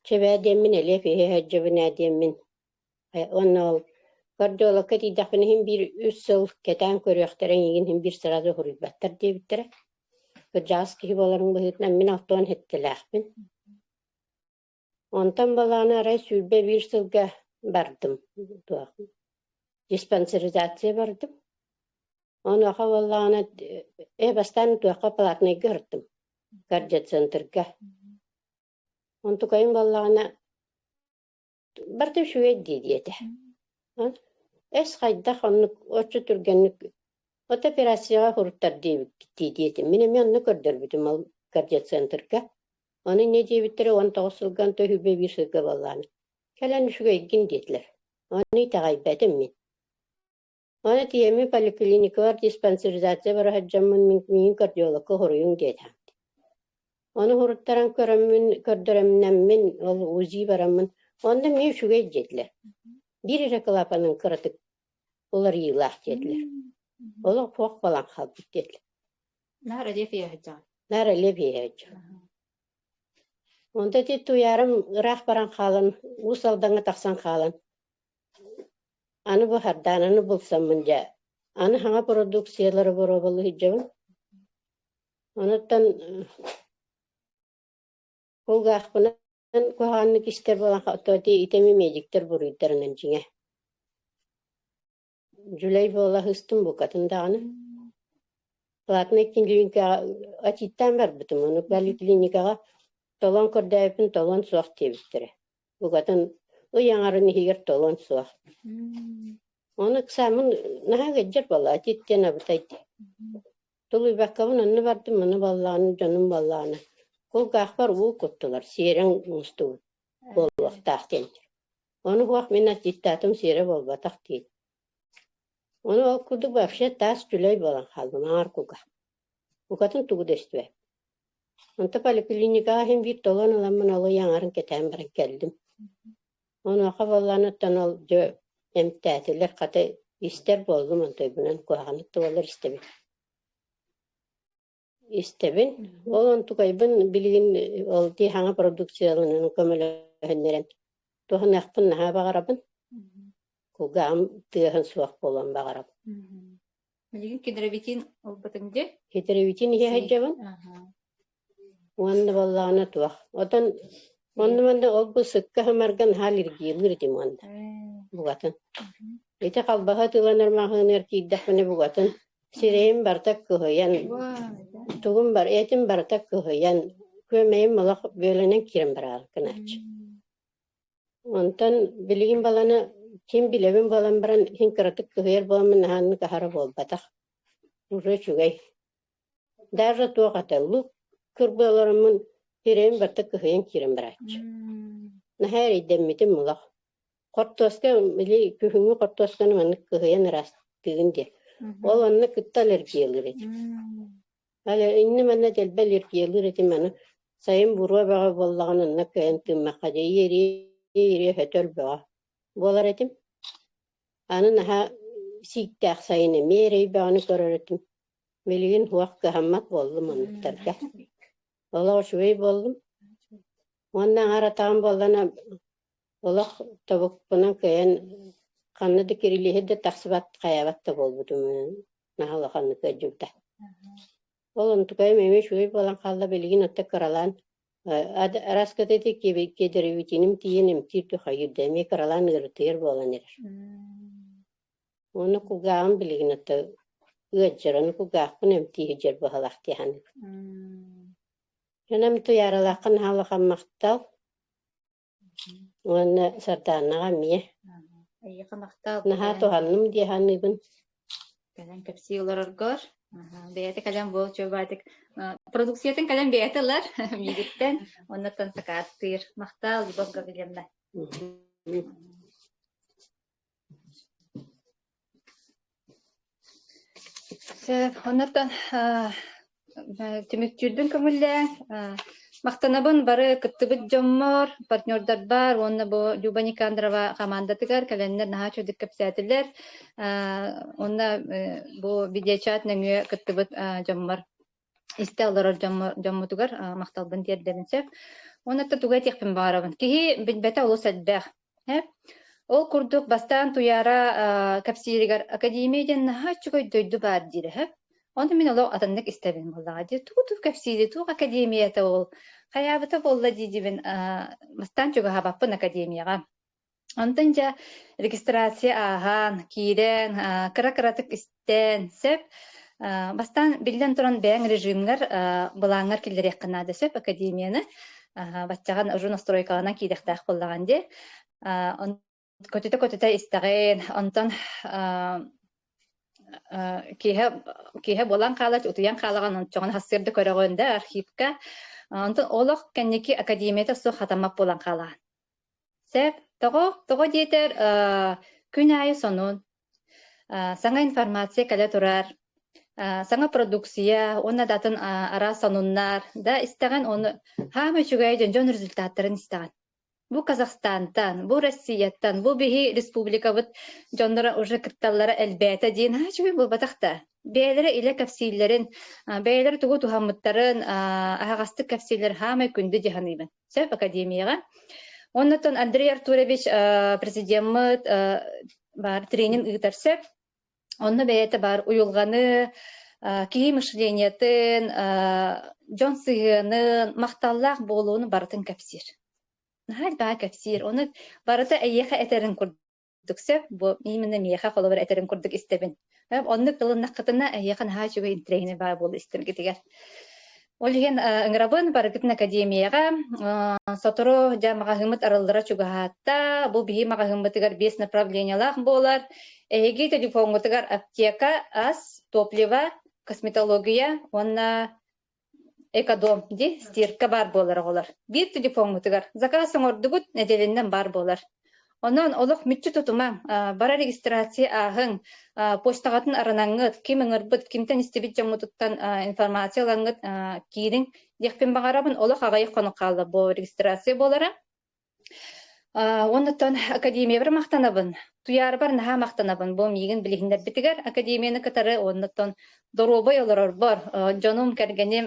чэ бээ диэммин элиэп иһэ сылдьабын ээ диэммин уонна ол кардиологка тиийдэхпинэ иһин биир үс сыл кэтээн көрүөхтэрэ эйигин иһин биир сразу суруйбаттар диэбиттэрэ. Кырдьаҕас киһи буоларым быһыытынан мин алтыан сэттэлээхпин. Онтон балааны арай 21 сылга бардым туох диспансеризация бардым. Онуоха буоллаҕына э бастаан туохха платнайга ырыттым кардиоцентрга. Онтукайым буоллаҕына барыта үчүгэй дии диэтэ. Эс хайдах оннук оччо түргэнник от операцияҕа суруттар диэбиккит дии диэтим. Мин эмиэ онно көрдөрбүтүм ол кардиоцентрга. Ону инньэ диэбиттэрэ 19 сылга онто 21 сылга буоллаҕына. Кэлэн үчүгэйгин диэтилэр. Ону итэҕэйбэтим мин. Ону тиийэммин поликлиникабар диспансеризация бара сылдьаммын мин миигин кардиологка суруйуҥ диэтэ. Ону суруттаран көрөммүн, көрдөрөмнөммүн, ол УЗИ бараммын, онно эмиэ үчүгэй диэтилэр. Биир эрэ кылаапанын кыратык уларыйыылаах диэтилэр. Олох суох буолан хаалбыт диэтилэр. Наар элиэ фиэһэдьэҕин. Наар элиэ фиэһэдьэҕин. Онто ити туйаарым ыраах баран хаалан, Уус Алдаҥҥа тахсан хаалан, аны бу Хардаананы булсаммын дьэ, аны саҥа продукциялары боруобалыы сылдьабын. Онуттан кулгаахпынан куһаҕаннык истэр буолан ити медиктэр буруйдарынан дьиҥэ. Дьүлэй буола сыстым букатын даҕаны. Платнай клиникаҕа отиттаан барбытым, ону поликлиникаҕа толон көрдөөбүппүн толон суох диэбиттэрэ. Букатын ый аҥарын иһигэр толон суох. Ону ыксааммын наһаа ыалдьар буолла, отит диэн абытай дии. Тулуйбаккабын онно бардым, ону буоллаҕына дьонум буоллаҕына кулгаахпар уу куттулар, сиэрэҥ мустубут буолуохтаах диэннэр. Ону суох мин отиттаатым сиэрэ буолбатах диэн. Ону ол курдук вообще таас дьүлэй буолан хааллым аҥар куга. Букатын тугу да истибэппин. Онто поликлиникаҕа иһин биир толон ыламмын ол ый аҥарын кэтээн баран кэллим. Онуоха буолланыттан ол дьэ эмтээтилэр, хата истэр буоллум онтойбунан куһаҕаннык да буоллар истэбин. Истэбин. Ол онтукайбын билигин ол дии саҥа продукцияланан көмөлөһүннэрэн туһаныахпын наһаа баҕарабын. Кулгааҕым тыаһын суох буолуон баҕарабын. Билигин кедровитин ылбытыҥ дии? Кедровитин иһэ сылдьабын. Уонна буоллаҕына туох. Отон онно манна ол бу сыкка сымарга наһаа аллергиялыыр этим уонна. Бугатын. Ити халбаһы атыыланар маҕаһыыныгар киирдэхпинэ бугатын сирэйим барыта кыһыйан, тугум бар этим барыта кыһыйан, күөмэйим олох бүөлэнэн киирэн бараары гынааччы. Онтон билигин баланы ким билэбин буолан баран иһин кыратык кыһыйар буоламмын наһааннык аһара буолбатах. Уже үчүгэй. Даже туох этэ, лук кырбыаларыммын сирэйим барыта кыһыйан киирэн барааччы. Наһаа эрэйдэммитим олох. Хортуоска били күһүҥҥү хортуосканы маннык кыһыйан ыраастыыгын диye. Ол онно кытта аллергиялыыр этим. Иннэ манна дэлби аллергиялыыр этим аны сайын буруо бөҕө буоллаҕына онно кыайан тыыммакка дьэ иэриэ өтөл бөҕө буолар этим. Аны наһаа сииктээх сайын эмиэ эрэй бөҕөнү көрөр этим. Билигин суох кыһаммат буоллум оннуктарга. Олох үчүгэй буоллум. Уонна аҥаар атаҕым буоллана олох тобукпунан кыайан ханна да кирилиэһи да тахсыбат хайаабат да буолбутум наһаа улаханнык ыалдьыбыта. Ол онтукайым эмиэ үчүгэй буолан хаалла билигин оттон кыралаан араската ити кедровитиним тиийэн эмтиир тухайыыр да эмиэ кыралаан ыарытыйар буолан эрэр. Уонна кулгааҕым билигин ото ыалдьар, ону кулгаахпын эмтии сылдьар быһалаах дии саныыбын. Дьонум Туйааралаахха наһаа улахан махтал. Уонна Сардаанаҕа эмиэ. Эйиэхэ махтал. Наһаа туһанным дии саныыбын. Кэлэн кэпсии олороргор. Бэйэтэ кэлэн буол чуобаатык продукциятын кэлэн бэйэтэ ылар миигиттэн оннуттан сакаастыыр. Махтал, Любовь Гаврильевна. Сөп, оннуттан түмүктүүрбүн көҥүллээҥ. Махтанабын бары кыттыбыт дьоммор, партнердарбар уонна бу Люба Никандрова хамаандатыгар кэлэннэр наһаа үчүгэйдик кэпсээтилэр. Уонна бу видеочат нөҥүө кыттыбыт дьоммор. Истэ олорор дьоммутугар махталбын тиэрдэбин сөп. Уонна тугу этиэхпин баҕарабын. Киһи билбэтэ олус элбэх. Ол курдук бастаан Туйаара кэпсииригэр Академия диэн наһаа үчүгэй дойду баар диирэ сөп. Ону мин олох атыннык истэбин буоллаҕа дии. Тугу-тугу кэпсиири, туох академията ол? Хайаабыта буолла дии-диибин бастаан чугаһаабаппын академияҕа. Онтон дьэ регистрация ааһан, киирэн, кыра-кыратык истэн сөп. Бастаан биллэн туран бэйэҥ режимҥэр, былааҥҥар киллэриэххин наада сөп академияны. Баччаҕын уже настройкаланан киириэхтээх буоллаҕын дии. Көтүтэ-көтүтэ истэҕин, онтон киэһэ киэһэ буолан хаалар, утуйан хаалаҕын, ончоҕун сарсыарда көрөҕүн да архивка. Онтон олох кэнники академията суох хатаммат буолан хаалаҕын. Сөп. Тоҕо? Тоҕо диэтэр, күн аайы сонун, саҥа информация кэлэ турар, саҥа продукция уонна да атын араас сонуннар да истэҕин, ону хаама үчүгэй дьон дьон результаттарын истэҕин. Бу Казахстантан, бу Россияттан, бу биһи республикабыт дьонноро уже кытталлара элбээтэ диэн аа үчүгэй буолбатах да. Бэйэлэрэ илэ кэпсииллэрин, бэйэлэрэ тугу туһаммыттарын аһаҕастык кэпсииллэр хаамай күндү дии саныыбын. Сөп академияҕа. Оннуттан Андрей Артурович президеммыт баар тренинг ыытар сөп. Онно бэйэтэ баар уйулҕаны, киһи мышлениетын, дьон сыһыанын, махталлаах буолууну барытын кэпсиир. Наһаа элбэҕи кэпсиир. Ону барыта эйиэхэ этэрин курдук сөп. Бу именно миэхэ холобур этэрин курдук истэбин. Оннук ылыннаххытына эһиэхэ наһаа үчүгэй интэриэһинэй баар буолуо истэргитигэр. Ол иһин ыҥырабын барыгытын академияҕа сотору дьэ маҕаһыыммыт арыллара чугаһаатта. Бу биһи маҕаһыыммытыгар биэс направлениелаах буолар. Эһиги телефоҥҥутугар аптека, ас, топливо, косметология уонна Экодом дии стирка баар буолар оҕолор. Биир телефоҥҥутугар заказ оҥордугут, нэдиэлэннэн баар буолар. Онон олох мүччү тутумаҥ, бара регистрация ааһыҥ, почтаҕытын арынаҥҥыт, ким ыҥырбыт, кимтэн истибит дьоҥҥутуттан информация ылаҥҥыт киириҥ диэхпин баҕарабын. Олох аҕыйах хонук хаалла бу регистрация буолара. Уоннаттан академиябар махтанабын. Туйаарбар наһаа махтанабын. Бу миигин билиһиннэрбитигэр академияны кытары уоннаттан доруобай олорорбор, дьонум, кэргэним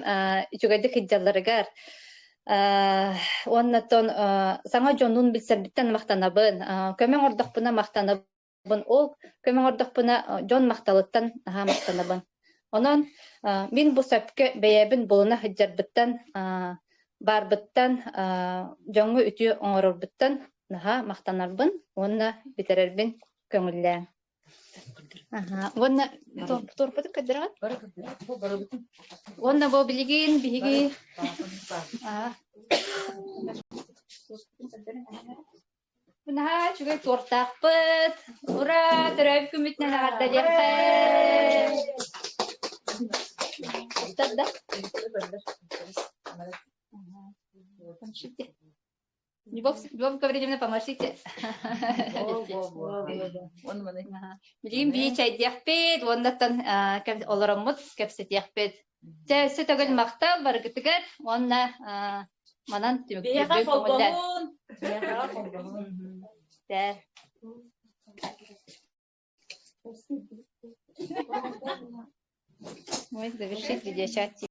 үчүгэйдик сылдьалларыгар уоннаттан саҥа дьоннуун билсэрбиттэн махтанабын. Көмө оҥордохпуна махтанабын. Ол көмө оҥордохпуна дьон махталыттан наһаа махтанабын. Онон мин бу сөпкө бэйэбин булуна сылдьарбыттан, баарбыттан, дьоҥҥо үтүө оҥорорбуттан наһаа махтанарбын уонна бүтэрэрбин көҥүллээҥ. Уонна туорпутун көрдөрөҕүт? Уонна бу билигин биһиги Наһаа үчүгэй туортаахпыт! Ура! Төрөөбүт күммүтүнэн эҕэрдэлиэххэ! Да? Помашите. Любовь, Любовь Гавриловна, помашите. Билигин бии чэйдиэхпит, уоннаттан олороммут кэпсэтиэхпит. Чэ, өссө төгүл махтал барыгытыгар уонна манан Биһиэхэ түмүктүүрбүн көҥүллээн. холбоһун! Биһиэхэ холбоһун! Тэ. Ой, завершить видеочат.